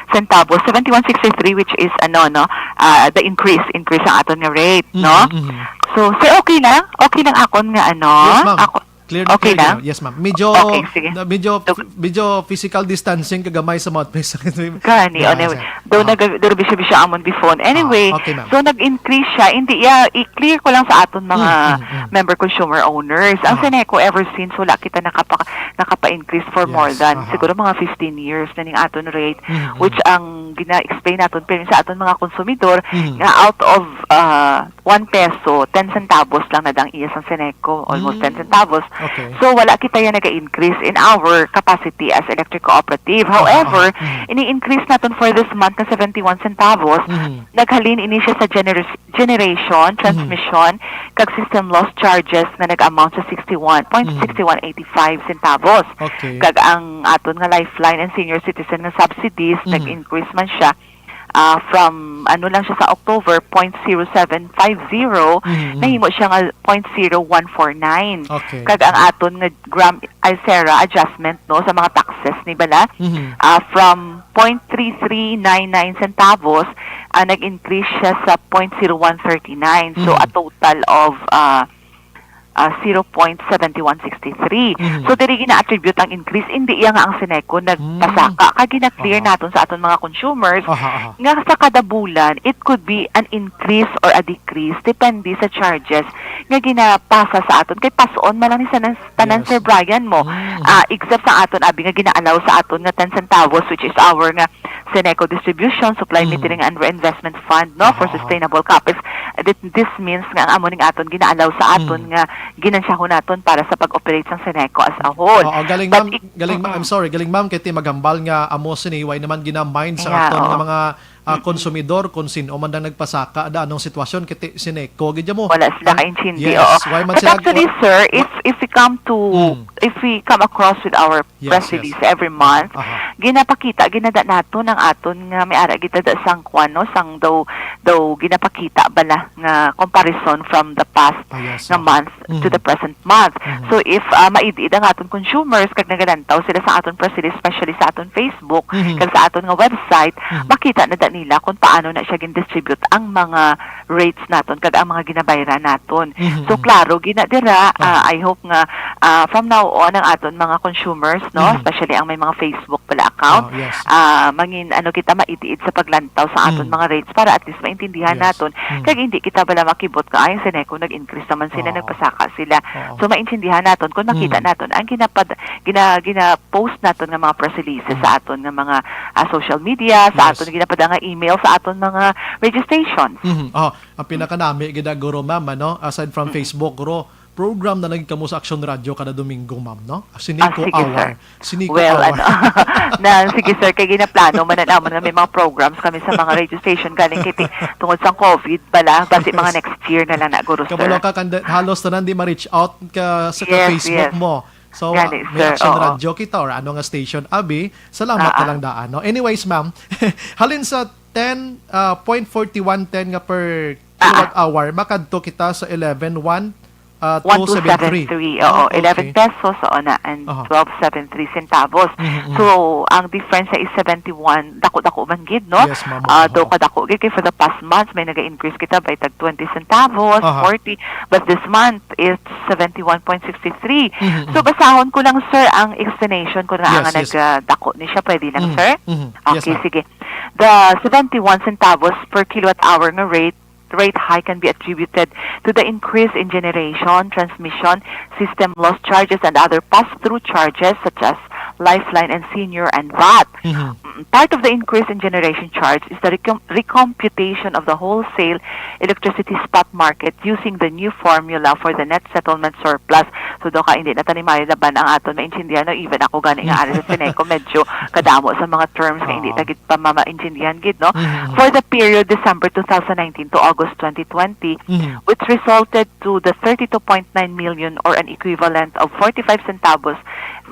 centavos, seventy-one sixty-three, which is, ano, no, ah, the increase, increase ang aton nga rate, no? Mhm, mhm. So, sir, okay lang? Okay lang akon nga, ano? Yes, ma'am. Ako, Clear na okay clear lang? Yun. Yes, ma'am. Medyo, Okay, sige. na- medyo, Dug- medyo physical distancing kagamay sa mouthpiece. Gani, Yeah, anyway. sir. Daw Ah. nag-, daw bisyo-bisyo amon before. Anyway, Ah, okay, ma'am. So nag-increase siya. Hindi, yeah, i-clear ko lang sa aton mga Mm, mm, mm. member consumer owners. Ang Ah. Seneco, ever since, wala kita nakapa-, nakapa-increase for more Yes, than aha. siguro mga fifteen years na ning aton rate, Mm, mm. which ang gina-explain naton pero sa aton mga konsumidor Mhm. nga out of, ah, one peso, ten centavos lang na dang iya sang Seneco, almost Mm. ten centavos. Okay. So, wala kita yan naga-increase in our capacity as electric cooperative. Aha, However, aha. Mhm. ini-increase naton for this month na seventy-one centavos, Mhm. naghalin ini siya sa generis-, generation, Mhm. transmission, kag system loss charges nga nag-amount sa sixty-one point sixty-one eighty-five centavos. Mhm. Okay. Kag ang aton nga lifeline and senior citizen nga subsidies, Mhm. nag-increase man siya, ah, from, ano lang siya sa October, point zero seven five zero, Mhm, mhm. nahimo siya nga point zero one four nine. Okay. Kag ang aton nga gram-, ay, Sarah, adjustment, no, sa mga taxes ni bala, Mhm. ah, from point three three nine nine centavos, ah, nag-increase siya sa point zero one thirty nine. So, Mhm. a total of, ah, ah, zero point seven one six three. Mhm. So, diri gina-attribute ang increase. Hindi iya nga ang Seneco nagpasaka. Mm. Kag gina-clear Aha. naton sa aton mga consumers Aha, aha. nga sa kada bulan, it could be an increase or a decrease depende sa charges nga ginapasa sa aton. Kay pass-on man lang ni sa nas-, tanan, Yes. Sir Brian, mo. Mm. Ah, except sa aton, abi, nga gina-allow sa aton nga ten centavos, which is our nga Seneco Distribution, Supply Mm. Metering and Reinvestment Fund, no, for Aha, aha. sustainable capex. This, this means nga ang amo ning aton gina-allow sa aton Mm. nga ginansyahon naton para sa pag-operate sang Seneco as a whole. Oo, galing, But ma'am, it-, galing, ma-, mm-mm. I'm sorry, galing, ma'am, kay ti maghambal nga amo sini, way naman gina-mind sa Yeah, aton nga oo. mga, ah, Mm-mm. konsumidor kung sin-o man ang nagpasaka da, anong sitwasyon, kay ti Seneco gid mo. Wala sila Ang, kaintindi, yes, oo. way man But sila actually, sir, wa- if, if we come to, Mm. if we come across with our Yes, press yes. release every month, Aha. ginapakita, ginada naton ang aton nga may ara gid da sang kwan, no, sang daw, daw ginapakita bala nga comparison from the past Ah, yes, nga oo. month to the Mhm. present month. Mhm. So, if, ah, maid-id ang aton consumers kag nagalantaw sila sa aton press release, especially sa aton Facebook, Mhm. kag sa aton nga website, Mhm. makita na da nila kung paano na siya gin-distribute ang mga rates naton kag ang mga ginabayran naton. Mhm, So, mhm. klaro gina dira, ah, Aha. I hope nga, ah, from now on, ang aton mga consumers, no, Mhm. especially ang may mga Facebook pala account, Oh, yes. ah, mangin, ano, kita maid-id sa paglantaw sa aton Mm. mga rates para at least maintindihan Yes. naton. Mm. Kag hindi kita bala makibot nga, "Ay, ang Seneco nag-increase naman sila, Oo. nagpasaka sila." Oo. So, maintindihan naton kung makita Mm. naton ang ginapad-, gina-, gina-post naton nga mga press releases Mm. sa aton nga mga, ah, social media, sa Yes. aton ginapadala nga email, sa aton mga registrations. Mhm. Oh, ang pinakanami gid, ah, guro, ma'am, ano, aside from Mm. Facebook, guro, program na lagi kamo sa Aksyon Radio kada Domingo, ma'am, no? Ah, Seneco Ah, sige, Hour. sir. Seneco Well, Hour. ano, na, sige, sir, kay ginaplano man na namon nga may mga programs kami sa mga radio station galing kay ti-, tungod sa covid bala, basi mga Yes. next year na lang na, guro, sir. Kabalo ka, kanda-, halos tanan di ma-reach out ka sa ka Yes, Facebook yes. mo. So, Gani, may sir, Aksyon oo. Radio kita or ano nga station, abi, salamat Ah, na ah. lang daan, no? Anyways, ma'am, halin sa ten, ah, point forty-one ten nga per Ah, ah. kilowatt hour, makadto kita sa eleven one, ah, One two seven three. two seven three, oo, Ah, eleven okay. pesos, oo na, and Aha. twelve seven three centavos. Mhm, mhm. So, ang difference na is seventy-one, dako-dako man gid, no? Yes, ma'am, Ah, aha. daw kadako gid kay for the past months, may naga-increase kita by tag twenty centavos, Aha. forty, but this month, it's seventy-one point six three. Mhm, So, mhm. basahon ko lang, sir, ang explanation ko na Yes, nga yes. nagdako ni siya. Pwede lang, Mhm, sir? mhm. Yes, Okay, ma'am. sige. The seventy-one centavos per kilowatt hour nga rate, rate hike can be attributed to the increase in generation, transmission, system loss charges, and other pass-through charges such as lifeline and senior and vat. Mhm. Mm, part of the increase in generation charge is the recom-, recomputation of the wholesale electricity spot market using the new formula for the net settlement surplus. So, daw ka, hindi na tani maayo laban ang aton maintindihan, no? Even ako gani nga ari sa Seneco, medyo kadamo sa mga terms nga hindi Oo. ta gid pa mamaintindihan gid, no? Mhm. For the period December two thousand nineteen to August twenty twenty, Mhm. which resulted to the thirty-two point nine million or an equivalent of forty-five centavos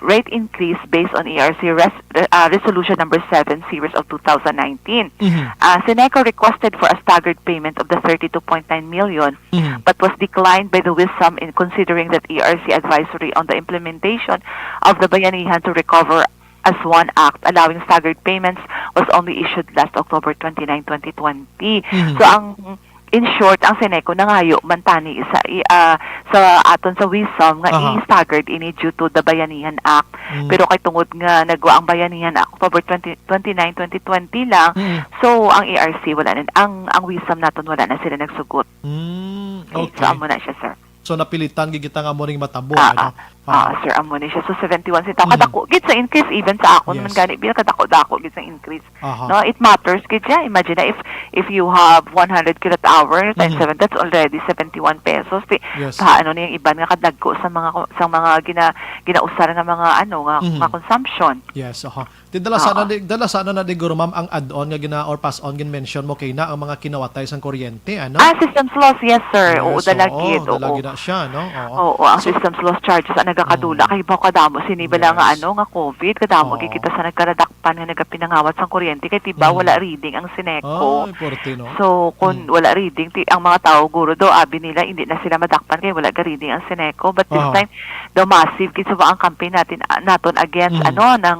rate increase based on E R C res-, uh, Resolution Number Seven, Series of two thousand nineteen. Mhm. Uh, Seneco requested for a staggered payment of the thirty-two point nine million, Mhm. but was declined by the WISM in considering that E R C advisory on the implementation of the Bayanihan to Recover as One Act allowing staggered payments was only issued last October twenty-nine, twenty twenty. Mhm. So, ang, in short, ang Seneco nangayo man tani sa, i-, ah, sa aton sa WISM nga Aha. i-staggered ini due to the Bayanihan Act. Mm. Pero kay tungod nga nagwa ang Bayanihan Act October twenty, twenty-nine, twenty twenty lang, Mm. so ang E R C wala na, ang, ang WISM naton wala na sila nagsugot. Mm, Okay, okay. so amo na siya, sir. So, napilitan gid kita nga amo ning matabo, Ah, ano? ah. Ah, Ah. sir, amo ni siya. So, seventy-one centavos. Mm. Kadako gid sa increase, even sa akon man Yes. gani, bill kadako-dako gid sa increase. Aha. No, it matters gid siya. Imagine na if, if you have one hundred kilowatt hour times Mhm. seven, that's already seventy-one pesos. Ti-, Yes. paano na yung iban nga kadagko sa mga ko-, sa mga gina-, ginausar nga mga, ano, nga, Mhm. nga consumption? Yes, aha. Di dala sana Oo. di, dala sana na di, guro, ma'am, ang add-on nga gina-, or pass-on gin-mention mo kay na ang mga kinawatay sang kuryente, ano? Ah, systems loss, yes, sir. Oo, Yes, dala oo, gid, dala oo. gid na siya, no? Oo. Oo, ang So systems loss charges ang nagakadula Oo. kay baw kadamo sini bala nga Yes. ano, nga covid, kadamo Oo. gid kita sa nagkaradakpan nga nagapinangawat sang kuryente kay tiba Mm. wala reading ang Seneco. Ay, porte, no? So, kung Mm. wala reading, ti-, ang mga tao guro daw, abi nila, hindi na sila madakpan kay wala ga reading ang Seneco. But this Oo. time, daw massive gid sa ang campaign natin, ah, naton against, Mm. ano, ng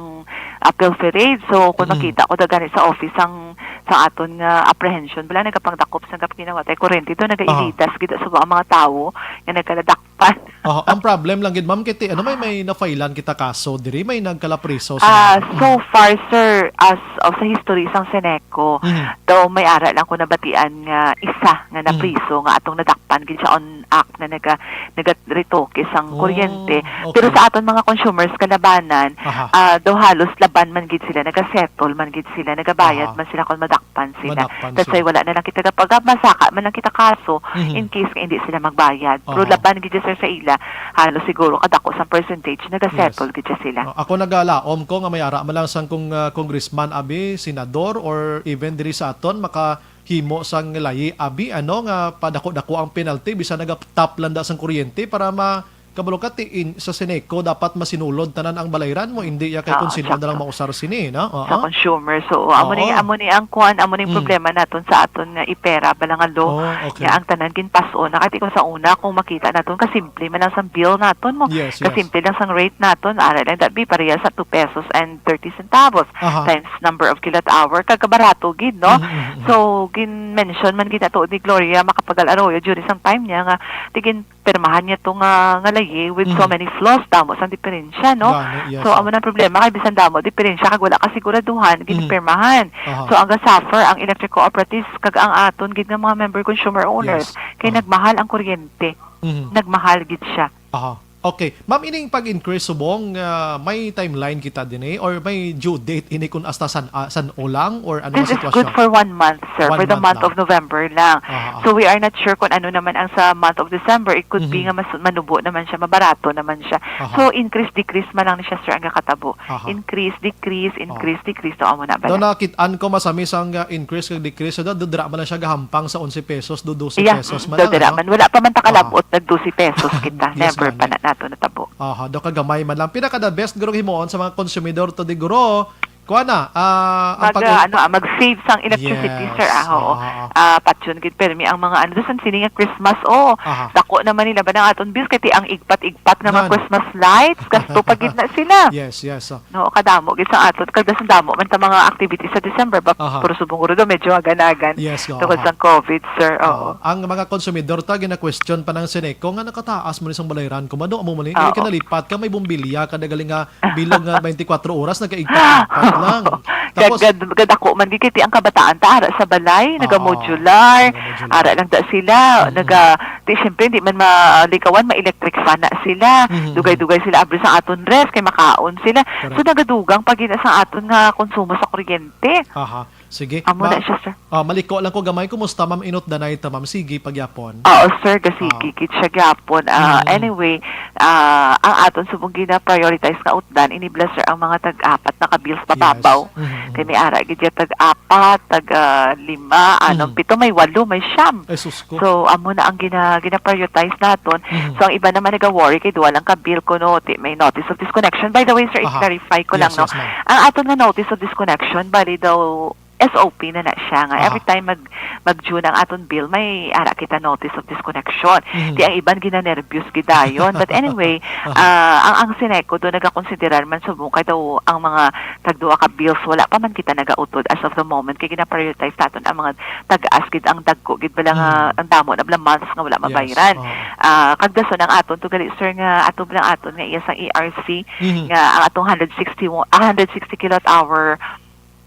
appeal period. So, kung Mm. makita ko da gani sa office ang, sa aton nga apprehension, bala nagapangdakop sa gap kinawatay kurente to, Aha. nagailitas gid sa mga, mga tawo nga nagkaladakpan. Aha, ang problem lang gid, ma'am, kay ti-, ano, may, may nafailan kita kaso diri, may nagkalapriso sa Ah, mga so far, sir, as of sa history sang Seneco, Mhm. daw may ara lang ko nabatian nga isa nga Mhm. napriso nga atong nadakpan gid siya on act na naga-, nagaretoke sang Oh, kuryente. Pero okay. sa aton mga consumers kalabanan, Aha. ah, daw halos laban man gid sila, nagasettle man gid sila, nagabayad Aha. man sila kung madakpan sila. Madakpan That's sila. why wala na lang kita kapag masaka man lang kita kaso Mhm. in case nga hindi sila magbayad. Pero Aha. laban gid siya, sir, sa ila, halos siguro kadako sang percentage, nagasettle Yes. gid siya sila. Oh, ako nagalaom ko nga may ara man lang sang kung, ah, congressman, abi, senador, or even diri sa aton, maka himo sang layi, abi, ano, nga padako-dako ang penalty bisan nagatap lang da sang kuryente para ma-, Kabalo ka, ti-, in-, sa Ceneco, dapat masinulod tanan ang balayran mo, hindi ya kay Oo, kung sino na lang sakto. mausar sini, no? Oo. Sa consumer. So, amo ni, Oo. amo ni ang kuan, amo ni ang Mm. problema naton sa aton nga ipera, bala nga law, Oh, okay. nga ang tanan ginpas-on na. Kay kung sa una, kung makita naton, kasimple man lang sang bill naton mo. Yes, yes. Kasimple lang sang rate naton, ara lang, that be, parehas sa two pesos and thirty centavos Aha. times number of kilowatt hour, kag kabarato gid, no? Mm, mm, mm. So, gin-mention man gid nato ni Gloria Macapagal Arroyo during sang time niya nga, ti gin-, pirmahan niya to nga, nga layi with so Mm. many flaws, damo sang diferensya, no? Gani, yes, So, sir. amo na ang problema, kay bisan damo diferensya, kag wala kasiguraduhan, Mm. ginpirmahan. Aha. So, ang ga-suffer ang electric cooperatives, kag ang aton gid nga mga member consumer owners, Yes. kay Aha. nagmahal ang kuryente. Mhm. Nagmahal gid siya. Aha. Okay. Ma'am, ining pag-increase subong, ah, may timeline kita din eh, or may due date ini kung hasta san, ah, san-o lang, or ano This ang is good sitwasyon? for one month, sir, One for the month month lang. of November lang. Aha, aha. So, we are not sure kung ano naman ang sa month of December. It could be Mhm. nga mas manubo naman siya, mabarato naman siya. Aha. So, increase, decrease man lang ni siya, sir, ang kakatabo. Aha. Increase, decrease, Oh. increase, decrease. So, amo na bala. Daw nakit-an ko masami sang, ah, increase kag decrease. So, daw, daw dira man lang siya gahampang sa onse pesos, do dose Yeah, pesos mm, man daw lang, dira ano? man. Wala pa man ta Aha. kalab-ot, nag dose pesos kita. Yes, Never man. pa na nato natabo. Aha, daw kagamay man lang. Pila ka the best, guro, himuon sa mga konsumidor to di, guro? Kuha na, ah, ang Mag, pag- ah, ano, ah, mag-save sang electricity, Yes. sir, ah, oo. Aha, aha. Ah, patyon gid, permi ang mga, ano, daw sang sini nga Christmas, oh. Aha. Dako naman nila ba ang aton bills? Kay ti ang igpat-igpat nga mga Yan. Christmas lights, gasto pa gid na sila. Yes, yes, oh. No, kadamo gid sa aton, kag dason damo man ta mga activities sa December ba, Aha. pero subong guro daw medyo aganagan Yes, oo, tungod aha. sa COVID, sir. Oo. Oo. Ang mga konsumidor ta, gina-question pa ng Ceneco nga nakataas mo ni sang balayran, kumado amo man ni, Oo. kinalipat ka, may bombilya, kada galing nga bilog nga twenty-four oras, nagkaigpat-igpat lang. Tapos Gad-, gad-, gadako man gid kay ti ang kabataan ta, ara sa balay, Ah, naga-modular, naga-modular. ara lang da sila, Mm. naga, ti, siyempre, hindi man malikawan, ma-electric fan na sila. Mhm. Dugay-dugay sila abri sa aton ref, kay makaon sila. Correct. So, nagadugang pa gid sa aton nga konsumo sa kuryente. Aha. Sige. Amo Ma-, na siya, sir. ah, maliko lang ko gamay. Kumusta, ma'am? Inutdanay ta, ma'am. Sige, pagyapon. Oo, sir. Gasigi Ah. gid siya gyapon. Ah, Mm. anyway, ah, ang aton subong gina-prioritize nga utdan, ini bala, sir, ang mga tag-apat na ka bills Yes. pababaw. Mhm, mhm. Kay may ara gid ya tag-apat, tag, ah, lima, anom, Mhm. pito, may walo, may siyam. Ay, sus ko. So, amo na ang gina-, gina-prioritize naton. Mhm. So, ang iba naman naga-worry kay duha lang ka bill kuno, ti may notice of disconnection. By the way, sir, Aha. i-clarify ko Yes, lang, no? yes, ma'am. Ang aton nga notice of disconnection, bali daw, S O P na na siya nga Aha. every time mag, mag-due ang aton bill, may ara kita notice of disconnection. Mhm. Ti ang iban ginanerbyos gid dayon. But anyway, Aha. ah, ang, ang Ceneco do nagakonsiderar man subong kay daw ang mga tagduha ka bills, wala pa man kita nagautod as of the moment, kay gina-prioritize naton ang mga tag-as gid, ang dagko gid bala nga, Mm. ang damo na bala months nga wala Yes. mabayran. Oo. Ah, kag dason ang aton to gali, sir, nga ato bala aton nga iya sang E R C, Mhm. nga ang atong hundred sixty, ah, hundred sixty kilowatt hour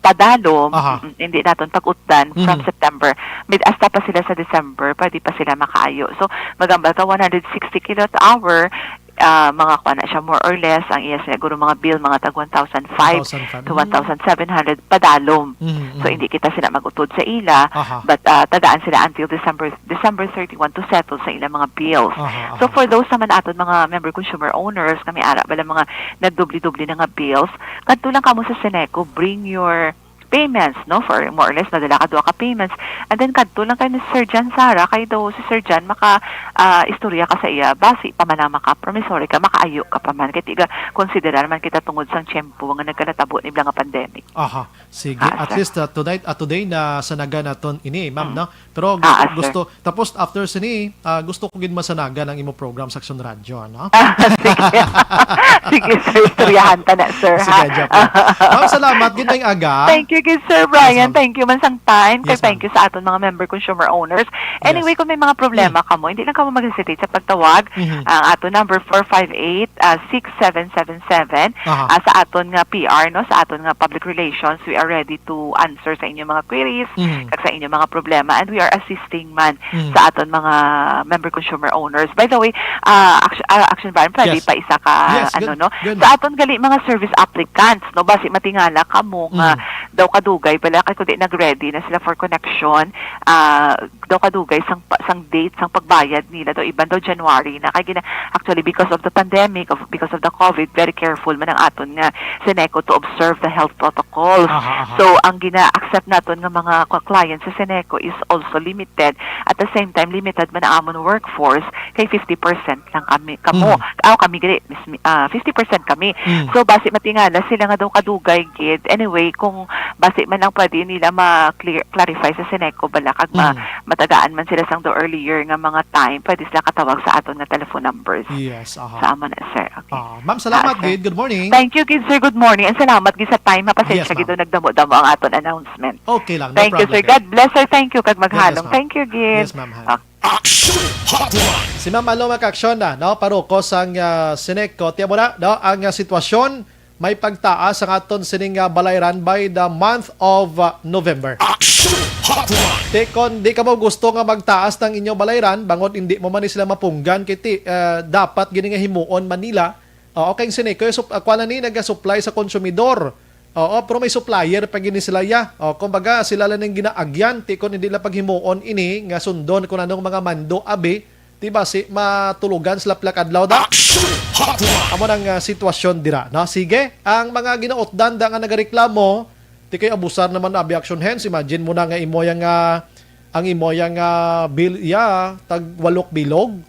padalom, Aha. mm, hindi naton pag-utdan from Mhm. September. Mid-asta pa sila sa December, pwede pa sila makaayo. So, magambal ka one hundred sixty kilowatt hour, ah, mga kuan na siya, more or less, ang iya siguro mga bill, mga tag one thousand five One thousand five. to Mm. one thousand seven hundred padalom. Mhm, So, mhm. hindi kita sila mag-utod sa ila, Aha. but, ah, tagaan sila until December, December thirty-one to settle sa ilang mga bills. Aha, So, aha. for those naman aton mga member consumer owners, kami ara bala mga nagdubli-dubli na nga bills, kadto lang kamo sa Ceneco, bring your payments, no? For more or less, nadala ka duha ka payments. And then, kadto lang kay Sir Jan Sara, kay daw si Sir Jan maka, ah, istorya ka sa iya, basi pa man ang maka-, promissory ka, makaayo ka pa man. Kay tiga, konsiderar man kita tungod sang tiyempo nga nagkanatabo ni bala nga pandemic. Aha, sige. Ah, At sir. least, ah, tonight, ah, today na sanagan naton ini, ma'am, Mm. no? Pero Ah, gusto, ah, sir. gusto, tapos after sini, ah, gusto ko gid masanagan ang imo program sa Aksyon Radyo, no? Ah, sige. Sige, sir. Istoryahan ta na, sir, Sige, ha? joke lang. Ma'am, salamat. Gid maayong aga. Thank you, gid, Sir Brian. Yes, ma'am. Thank you man sang time. Kay Yes, thank ma'am. you sa aton mga member consumer owners. Yes. Anyway, kung may mga problema Mm. kamo, hindi lang kamo mag-hesitate sa pagtawag. Mhm. Ang aton number, four five eight, ah, six seven seven seven. Aha. Ah, sa aton nga P R, no, sa aton nga public relations, we are ready to answer sa inyong mga queries, Mhm. kag sa inyong mga problema, and we are assisting man Mhm. sa aton mga member consumer owners. By the way, ah, Action, ah, Action Brian, pwede Yes. pa isa ka, Yes, ano, good, no? good. Sa aton gali mga service applicants, no, basi matingala kamo nga Mhm. daw kadugay bala, kay kundi nag-ready na sila for connection, ah, daw kadugay sang pa-, sang date sang pagbayad nila, daw iban daw January na. Kay gina-, actually, because of the pandemic, of, because of the COVID, very careful man ang aton nga Ceneco to observe the health protocols. Aha, aha. So, ang gina-accept naton nga mga ka-, clients sa Ceneco is also limited. At the same time, limited man ang amon workforce, kay fifty percent lang kami, kamo. Mm. Aw, kami gali, Miss Mi-, ah, fifty percent kami. Mm. So, basi matingala sila nga daw kadugay gid. Anyway, kung basi man lang pwede nila ma-clear, clarify sa Ceneco bala, kag ma-, Mm. matagaan man sila sang daw earlier nga mga time, pwede sila katawag sa aton nga telephone numbers. Yes, aha. Sa amo na, sir. Okay. Ah, ma'am, salamat Ah, sir. gid. Good morning. Thank you gid, sir. Good morning. And salamat gid sa time. Mapasensya Yes, gid ma'am. daw nagdamo-damo ang aton announcement. Okay lang, no Thank you, problem, sir. sir. God bless, sir. Thank you, kag Yes, yes, maghalong. ma'am. Thank you gid. Yes, ma'am, ha. Okay. Action Hotline. Si Ma'am Aloma Kaaksyon na, no? Paroko sang, ah, Ceneco. Tiyan mo na, no? Ang, ah, sitwasyon, may pagtaas ang aton sining, ah, balayran by the month of, ah, November. Action Hotline. Ti kon di kamo gusto nga magtaas ang inyo balayran, bangod hindi mo man ni sila mapunggan, kay ti, ah, dapat gini nga himuon man nila. Oo, kay ang Ceneco, sup-, ah, kuwan na ni, nagasupply sa konsumidor. Oo, pero may supplier pa gini sila, ya. O, kumbaga, sila lang ang ginaagyan, ti kon hindi lang paghimuon ini, nga sundon kung anong mga mando, abi, ti basi, matulogan sila pila ka adlaw da. Action Hotline. Amo nang, ah, sitwasyon dira, no? Sige, ang mga ginautdan da nga nagareklamo, ti kay abusar naman, abi, Action Hands. Imagine mo na nga imo yang, ah, ang imo yang, ah, bill, ya, tag walok bilog.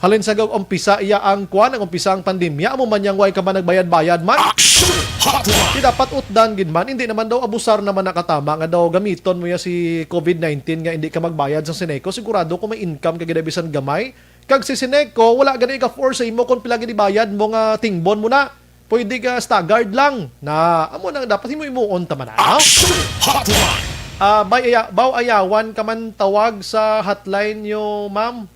Halin sa gag-umpisa iya ang kwan, ang umpisa ang pandemya, amo man yang way ka man nagbayad-bayad man. Action Hotline. Di dapat utdan gid man, hindi naman daw abusar naman nakatama nga daw gamiton mo ya si covid nineteen nga hindi ka magbayad sa Ceneco. Sigurado kung may income ka gid bisan gamay, kag si Ceneco, wala gani ka-force sa imo kung pila gid ibayad mo nga tingbon mo na. Pwede ka staggered lang na amo nang dapat himo-himuon ta man, ano? Action Hotline. Ah, bay aya-, baw ayawan ka man tawag sa hotline nyo, ma'am?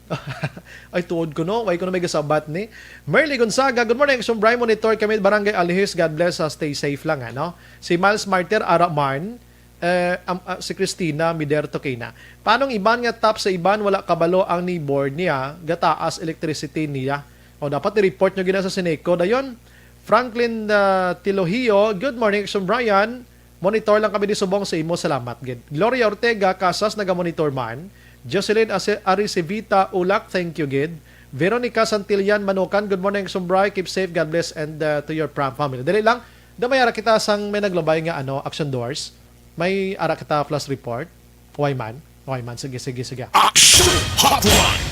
Ay, tuod ko, no? Way ko na may gasabat ni Merly Gonzaga. Good morning, Action Bri. Monitor kami, Barangay Alihis. God bless, ah, stay safe lang, ano? Si Miles Martir, ara man. Eh, am-, ah, si Christina Miderto kay na. Paano ang iban nga tap sa iban wala kabalo ang neighbor niya, gataas electricity niya? O, dapat i-report nyo gina sa Ceneco dayon. Franklin, ah, Tilohio, good morning, Action Brian. Monitor lang kami di subong sa imo. Salamat gid. Gloria Ortega Casas, naga-monitor man. Jocelyn Ase-, Aricevita Ulak, thank you gid. Veronica Santillan Manukan, good morning, Action Bri. Keep safe, God bless, and, ah, to your pram family. Dali lang, damay ara kita sang may naglabay nga, ano, Action Doors. May ara kita plus report. Way man. Way man. Sige, sige, sige. Action Hotline.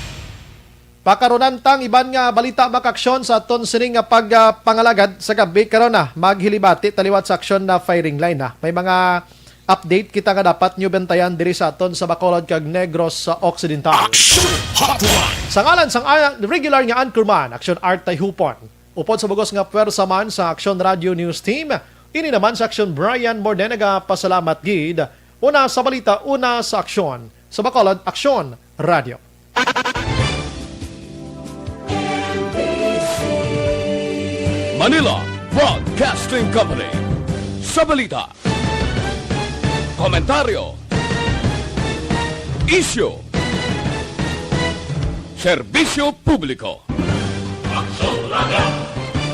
Pakarunan tang iban nga balita, mga kaaksyon, sa aton sining nga pag, ah, pangalagad sa gabi karon na. Maghilibati taliwat sa aksyon na firing line na. May mga update kita nga dapat nyo bantayan diri sa aton sa Bacolod kag Negros sa Occidental. Action Hotline. Sa ngalan sang, ah, regular nga anchorman, Aksyon Art Tayhupon. Upod sa bugos nga pwersa man sa Aksyon Radio News Team, ini naman sa Aksyon Brian Morden nagapasalamat gid. Una sa balita, una sa aksyon. Sa Bacolod, Aksyon Radio. Manila Broadcasting Company. Sa balita, komentaryo, isyu, serbisyo publiko. Aksyon Radio.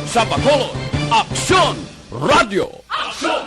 Sa Bacolod, Aksyon Radio. Aksyon